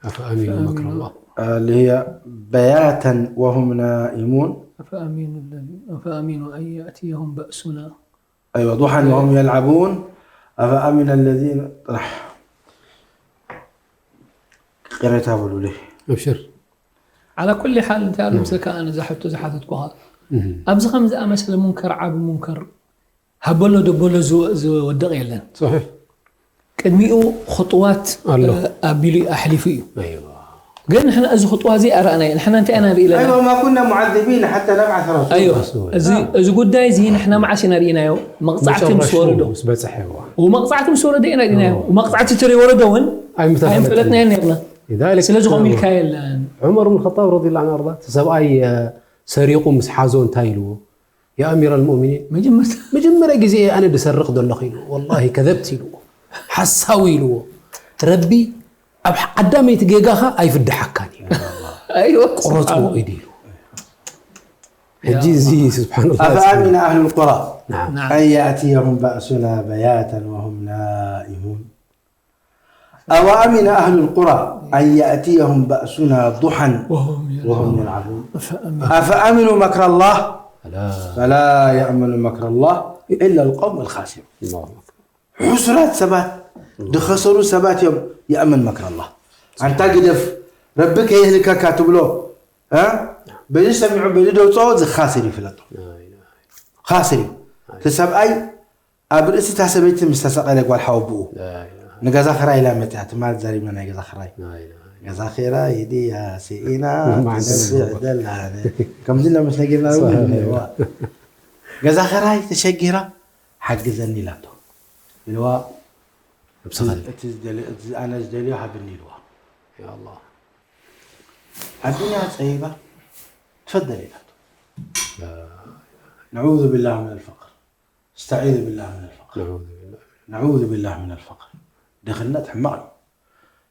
أفأمنوا مكر الله اللي هي بياتا وهم نائمون أفأمنوا الذين أفأمنوا أن يأتيهم بأسنا أيوة ضحى وهم يلعبون أفأمن الذين راح ቅሬታ በሉለይ أبشر على كل حال እንታይ ኣሎ ምስለካ ኣነ እዛ ሕቶ ዝሓተትኩኻ ኣብዚ ከም ዝኣመሰለ ሙንከር ዓቢ ሙንከር ሃበሎ ደበሎ ዝወድቕ የለን صحيح ቅድሚኡ ኹጥዋት ኣሎ። ኣቢሉ ኣሕሊፉ እዩ። ግን ንሕና እዚ ኹጥዋ እዚ ኣረኣናዮ። ንሕና እንታይ ኢና ርኢለና? أيوة، ما كنا معذبين حتى نبعث رسولا. ኣይዋ፣ እዚ እዚ ጉዳይ እዚ ንሕና መዓስ ኢና ርኢናዮ? መቕጻዕቲ ምስ ወረዶ። ምስ በፅሐ እዋ ወመቕጻዕቲ ምስ ወረዶ ኢና ርኢናዮ። ወመቕጻዕቲ ትሪ ወረዶ እውን ኣይምተፈለጠን። ኣይምፈለጥናዮ ነርና። لذلك ስለዚ ከምኡ ኢልካ የለን። ዑመር ብን ኸጣብ ረዲየላሁ ዐንሁ ኣርዳ እቲ ሰብኣይ ሰሪቑ ምስ ሓዞ እንታይ ኢልዎ? يا أمير المؤمنين መጀመርታ መጀመርያ ግዜ ኣነ ድሰርቕ ዘለኹ ኢሉ። والله كذبت ኢልዎ። ሓሳዊ ኢልዎ። ረቢ ኣብ ዓዳመይቲ ጌጋኻ ኣይፍድሓካን እዩ። ኣይወ ቁረፅዎ ኢዱ ኢሉ። ሕጂ እዚ ስብሓንላ أفأمن أهل القرى نعم. أن يأتيهم بأسنا بياتا وهم نائمون. أوأمن أهل القرى أن يأتيهم بأسنا ضحى وهم وهم يلعبون. فأمن أفأمنوا مكر الله لا فلا يأمن مكر الله إلا القوم الخاسرون. الله أكبر. ሕሱራት ሰባት ዝኸሰሩ ሰባት እዮም። يأمن مكر الله ኣንታ ግደፍ ረቢ ከየህልከካ ትብሎ እ? በዚ ሰሚዑ በዚ ደውፅኦ ዝኻስር ይፍለጦ لا إله ካስር እዩ። እቲ ሰብኣይ ኣብ ርእሲ እታ ሰበይቲ ምስ ተሰቐለ ጓል ሓወብኡ لا إله ንገዛ ኽራይ ኢላ መፅያ ትማል ዘሪብና ናይ ገዛ ኽራይ لا إله ገዛ ኽራይ ድያ ስኢና ማዕንተ ትነብዕ ደላ ከምዚ ና ምስ ነጊርና እውን ነይርዋ። ገዛ ኽራይ ተሸጊራ ሓግዘኒ ኢላቶ ኢልዋ ነብስኻ እቲ ዝደልዮ- እቲ ኣነ ዝደልዮ ሃብኒ ኢልዋ። يا الله ኣዱንያ ፀቢባ ትፈደል ኢላቶ። نعوذ بالله من الفقر استعيذ بالله من الفقر نعوذ بالله نعوذ بالله من الفقر ድኽነት ሕማቕ እዩ።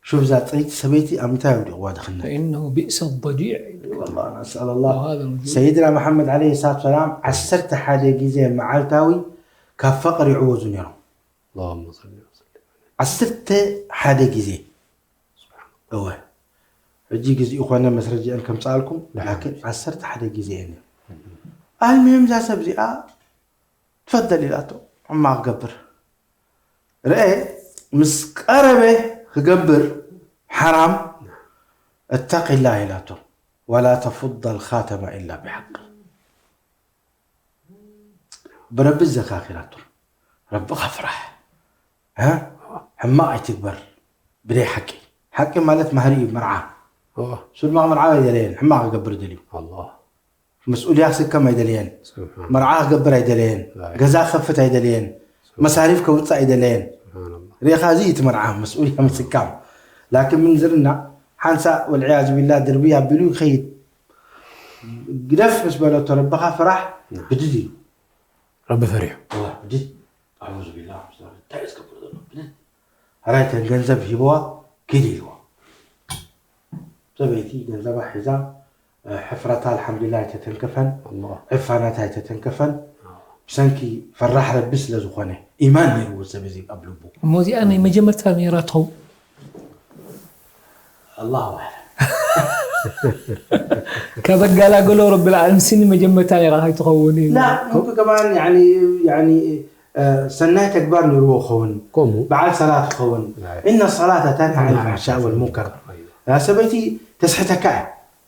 ሹፍ እዛ ፅይቲ ሰበይቲ ኣብ ምንታይ ኣውዲቕዋ ድኽነት? فإنه بئس الضجيع والله نسأل الله وهذا الوجود. ሰይድና መሓመድ ዓለይሂ ሰላቱ ሰላም ዓሰርተ ሓደ ግዜ መዓልታዊ ካብ ፈቕሪ ይዕወዙ ነይሮም። اللهم صل وسلم ዓሰርተ ሓደ ግዜ እወ ሕጂ ግዜኡ ኮነ መስረጃአን ከምፅኣልኩም ላኪን ዓሰርተ ሓደ ግዜ እየን። ኣልሚም እዛ ሰብ እዚኣ ትፈደል ኢላቶ እማ ክገብር ርአ ምስ ቀረበ ክገብር ሓራም እተቂላ ኢላቶ ولا تفض الخاتم إلا بحق ብረቢ ዘካኪራቶ ረብኻ ፍራሕ እ? ሕማቕ ኣይትግበር ብደይ ሓቂ ሓቂ ማለት ማህሪ እዩ መርዓ أوه. ሱድማቕ መርዓ ኣይደለየን ሕማቕ ክገብር ደልዩ الله መስኡልያ ክስከም ኣይደለየን سبحان መርዓ ክገብር ኣይደለየን ገዛ ክኸፍት ኣይደለየን መሳሪፍ ከውፅእ ኣይደለየን سبحان الله ሪኻ እዚ እቲ መርዓ መስኡልያ ምስካም ላኪን ምንዝርና ሓንሳ ወልዕያዝ ቢላ ድርቢ ኣቢሉ ይኸይድ ግደፍ ምስ በለቶ ረብኻ ፍራሕ ብድድ እዩ ረቢ ፈሪሑ ብድድ ኣዑዙ ቢላ እንታይ እዩ ዝገብር ዘሎ ብድድ ሕራይ ተን ገንዘብ ሂበዋ ኪድ ኢልዋ ሰበይቲ ገንዘባ ሒዛ ሕፍረታ ኣልሓምዱሊላ ኣይተተንከፈን الله ዕፋናታ ኣይተተንከፈን ብሰንኪ ፈራሕ ረቢ ስለ ዝኾነ ኢማን ነይርዎ ሰብ እዚ ኣብ ልቡ እሞ እዚኣ ናይ መጀመርታ ነይራ ትኸውን ኣላሁ ኣዕለም ከበጋላገሎ ረቢ ልዓለም ስኒ መጀመርታ ነይራ ከይትኸውን እዩ لا ممكن كمان يعني يعني آه، ሰናይ ተግባር ነይርዎ ክኸውን ከምኡ በዓል ሰላት ክኸውን إن الصلاة تنهى عن الفحشاء والمنكر ሰበይቲ ተስሕተካ እያ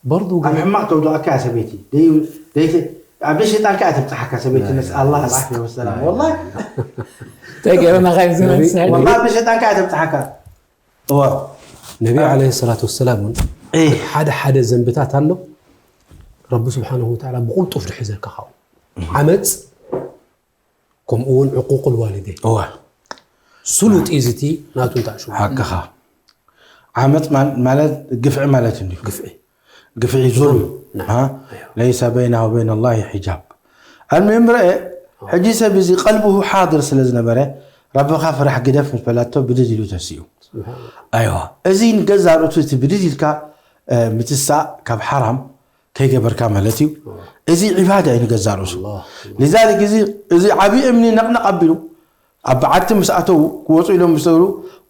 برضو ኣብ ሕማቕ ተውድቐካ እያ ሰበይቲ ደይ- ደይቲ- ኣብ ደይ ሸይጣንካ እያ ተብፅሓካ ሰበይቲ ነስኣል ላህ ዓፍያ ወሰላም ወላ እንታይ ገይረና ካይ ዝነስሐ ወላ ኣብ ደይ ሸይጣንካ እያ ተብፅሓካ እዋ ነቢ ዓለይሂ ሰላቱ ወሰላም እውን እይ ሓደ ሓደ ዘንብታት ኣሎ ረቢ ስብሓንሁ ወተዓላ ብቁልጡፍ ድሕዘካ ካብኡ ዓመፅ ከምኡ እውን ዕቁቁል ዋሊደይ እዋ ስሉጥ እዩ ዝቲ ናቱ እንታይ ሽሙ ሓቅኻ ዓመፅ ማል- ማለት ግፍዒ ማለት እንዲ ግፍዒ ግፍዒ ዙልም ሃ? ለይሰ በይና ወበይን ላሂ ሒጃብ ኣልሙሂም ርአ ሕጂ ሰብ እዚ ቀልብሁ ሓድር ስለ ዝነበረ ረብኻ ፍራሕ ግደፍ ምስ በላቶ ብድድ ኢሉ ተሲኡ ኣይዋ እዚ ንገዛ ርእሱ እቲ ብድድ ኢልካ እ፣ ምትሳእ ካብ ሓራም ከይገበርካ ማለት እዩ እዚ ዒባዳ እዩ ንገዛ ርእሱ الله لذلك እዚ እዚ ዓብዪ እምኒ ነቕነቕ ኣቢሉ ኣብ በዓቲ ምስ ኣተዉ ክወፁ ኢሎም ምስ ተብሉ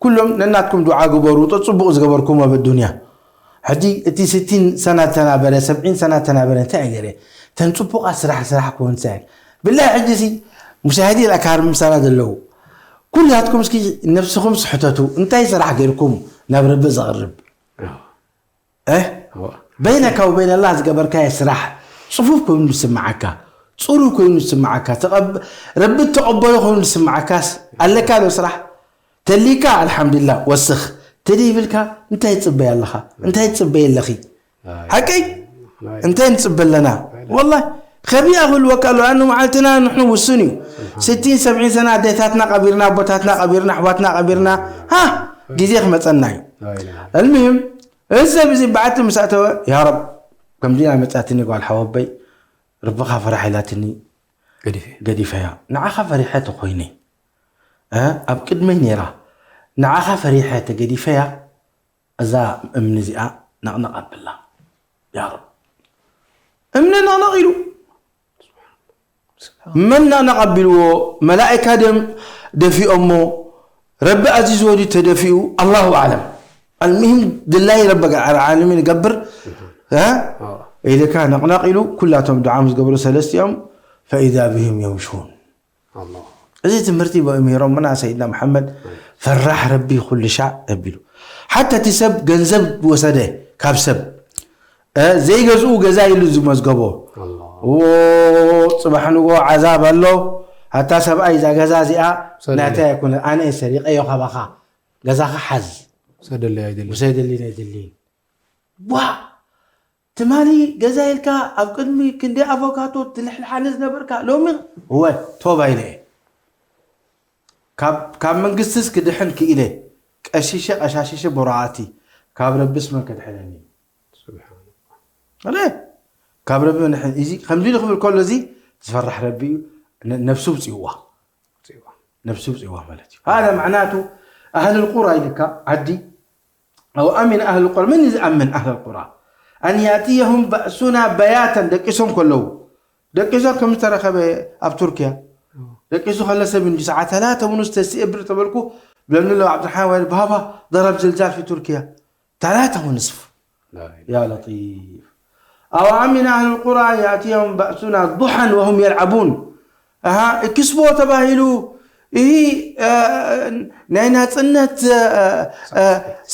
ኩሎም ነናትኩም ዱዓ ግበሩ ጦ ፅቡቕ ዝገበርኩም ኣብ ኣዱንያ ሕጂ እቲ ስቲን ሰና ተናበረ ሰብዒን ሰና ተናበረ እንታይ ገረ ተን ፅቡቓት ስራሕ ስራሕ ክውን ሰ ብላይ ሕጂ ሲ ሙሻሂዲ ኣካር ምሳና ዘለዉ ኩላትኩም እስኪ ነብስኹም ስሕተቱ እንታይ ስራሕ ገይርኩም ናብ ረቢ ዘቕርብ እ? በይነካ ወበይን ኣላህ ዝገበርካዮ ስራሕ ፅፉፍ ኮይኑ ዝስምዓካ ፅሩ ኮይኑ ዝስምዓካ ተቐብ- ረቢ ተቐበሎ ኮይኑ ዝስምዓካስ ኣለካ ዶ ስራሕ ደሊካ ኣልሓምዱሊላህ ወስኽ፣ ተደይብልካ እንታይ ትጽበይ ኣለኻ? እንታይ ትጽበይ ኣለኺ? ሓቀይ እንታይ ንጽበ ኣለና? ወላሂ ከቢኣ ክህልወካ ኣለዎ። ኣኑ መዓልትና ንሕኑ ውሱን እዩ። ስቲን ሰብዒን ሰና ኣዴታትና ቀቢርና፣ ኣቦታትና ቀቢርና፣ ኣሕዋትና ቀቢርና፣ ሃ ግዜ ክመጸና እዩ። ኣልሙሂም እዚ ሰብ እዚ በዓቲ ምስ ኣተወ፣ ያ ረብ ከምዚኣ መጻትኒ ጓል ሓወበይ፣ ርብኻ ፍራሕ ኢላትኒ፣ ገዲፈ። ገዲፈያ። ንዓኻ ፈሪሐ ተኾይነ፣ እ፣ ኣብ ቅድመይ ነይራ፣ ንዓኻ ፈሪሐ ተገዲፈያ፣ እዛ እምኒ እዚኣ ነቕነቕ ኣብላ። ያ ረብ። እምኒ ነቕነቕ ኢሉ። መን ነቕነቕ ኣቢልዎ? መላእካ ድዮም ደፊኦሞ? ረቢ ኣዚዝዎ ድዩ ተደፊኡ? ኣላሁ ኣዕለም። ኣልሙሂም ድላይ ረቢ ዓለሚን ይገብር። እ? ኢልካ ነቕነቕ ኢሉ፣ ኩላቶም ዱዓ ምስ ገበሩ ሰለስቲኦም፣ ፈኢዛ ብሂም የምሹን። ኣላሁ። እዚ ትምህርቲ ምህሮምና ሰይድና መሓመድ ፈራሕ ረቢ ኩሉ ሻዕ ኣቢሉ። ሓታ እቲ ሰብ ገንዘብ ወሰደ ካብ ሰብ፣ እ፣ ዘይገዝኡ ገዛ ኢሉ ዝመዝገቦ። ኣላሁ። ዎ፣ ጽባሕ ንግሆ ዓዛብ ኣሎ። ኣታ ሰብኣይ እዛ ገዛ እዚኣ ሰደለ። ናተይ ኣይኮነ፣ ኣነ እየ ሰሪቐዮ ካባኻ። ገዛኻ ሓዝ። ሰደለይ ኣይደልን። ውሰደልኝ ኣይደልን። ዋ! ትማሊ ገዛ ኢልካ ኣብ ቅድሚ ክንደይ ኣቮካቶ ትልሕልሓኒ ዝነበርካ፣ ሎሚ እወ ቶባ ኢለ እየ። ካብ፣ ካብ መንግስትስ ክድሕን ክኢለ፣ ቀሺሸ ቀሻሽሸ ቦራዓቲ፣ ካብ ረብስ መን ከድሕነኒ? ስብሓን ኣለ። ካብ ረቢ መን ድሕን? እዚ ከምዚ ኢሉ ክብል ከሎ፣ እዚ ዝፈራሕ ረቢ እዩ። ነ-፣ ነብሱ ውፅእዋ። ውፅእዋ። ነብሱ ውፅእዋ ማለት እዩ። ሃذا معناته أهل القرى ኢልካ ዓዲ፣ أو أمن أهل القرى، መን እዩ ዝኣምን أهل القرى؟ أن يأتيهم بأسنا بياتا፣ ደቂሶም ከለዉ፣ ደቂሶ ከም ዝተረኸበ ኣብ ቱርኪያ፣ ደቂሱ ከለ ሰብ እንዲ ሰዓት ሰላተ ወንስ ተሲኤ ብር ተበልኩ፣ ብለኒ ኣለዉ ዓብድርሓማን ዋይድ፣ ባባ ضرب زلزال في تركيا ثلاثة ونصف. لا إله. يا لطيف. أو أمن أهل القرى يأتيهم بأسنا ضحى وهم يلعبون. ኣሃ፣ ኤክስፖ ተባሂሉ፣ ይህ፣ እ፣ ናይ ናጽነት፣ እ፣ እ፣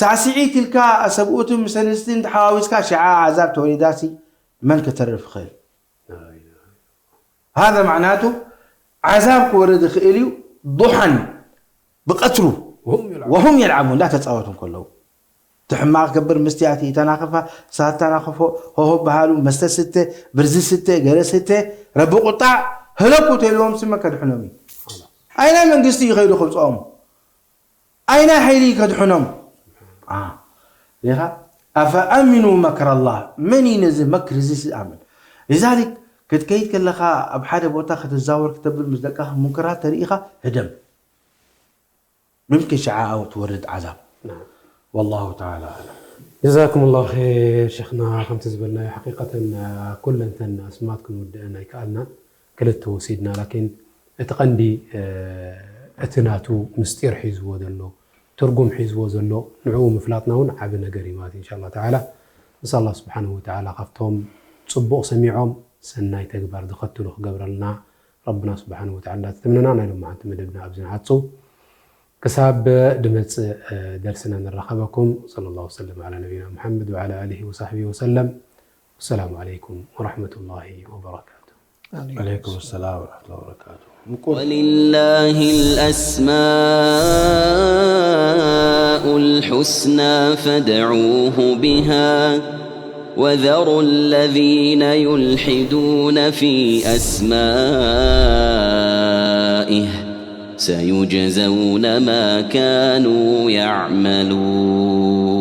ሳዕስዒት ኢልካ ሰብኡትን ምስ ኣንስትን ተሓዋዊስካ ሽዓ ዓዛብ ተወሊዳሲ መን ከተርፍ ይኽእል? لا إله. هذا معناته ዓዛብ ክወርድ ይኽእል እዩ። ضحى ብቐትሩ وهم يلعبون. وهم يلعبون እንዳተጻወቱ እንከለዉ። እቲ ሕማቕ ክገብር ምስቲ ኣቲ ተናኸፋ፣ ሳት ተናኸፎ፣ ሆሆ በሃሉ፣ መስተ ስተ፣ ብርዚ ስተ፣ ገለ ስተ፣ ረቢ ቁጣዕ፣ ህለኩ ተይልዎም ስመ ከድሕኖም እዩ። ኣይናይ መንግስቲ እዩ ከይዱ ክብጽኦም? ኣይናይ ሓይሊ እዩ ከድሕኖም? አ፣ ዲኻ? أفأمنوا مكر الله، መን እዩ ነዚ መክር እዚ ዝኣምን? لذلك ክትከይድ ከለኻ ኣብ ሓደ ቦታ ክትዛወር ክተብል ምስ ደቃኻ ሙንከራት ተርኢኻ ህደም። ممكن ሽዓ ትወርድ ዓዛብ። ናም። والله تعالى أعلم. ጀዛኩም ላሁ ኸይር ሸኽና፣ ከምቲ ዝበልናዮ ሓቂቀተን ኩለንተን ኣስማት ክንውድአን ኣይከኣልናን። ክልተ ወሲድና፣ ላኪን እቲ ቀንዲ፣ እ፣ እቲ ናቱ ምስጢር ሒዝዎ ዘሎ፣ ትርጉም ሒዝዎ ዘሎ ንዕኡ ምፍላጥና እውን ዓቢ ነገር እዩ ማለት እዩ። ኢንሻላህ ተዓላ ንስኣላህ ስብሓንሁ ወተዓላ ካብቶም ጽቡቕ ሰሚዖም ሰናይ ተግባር ዝኸትሉ ክገብረልና ረብና ስብሓንሁ ወተዓላ እንዳተተምነና ናይ ሎማዓንቲ መደብና ኣብዚ ንዓጹ። ክሳብ ድመጽእ፣ እ፣ ደርስና ንራኸበኩም። ሰለላሁ ወሰለም ዓላ ነቢና ሙሓመድ ወዓላ ኣሊሂ ወሳሕቢሂ ወሰለም። ወሰላሙ ዓለይኩም ወረሕመቱላሂ ወበረካቱ። عليكم السلام ورحمة الله وبركاته. ولله الأسماء الحسنى فادعوه بها وذروا الذين يلحدون في أسمائه سيجزون ما كانوا يعملون.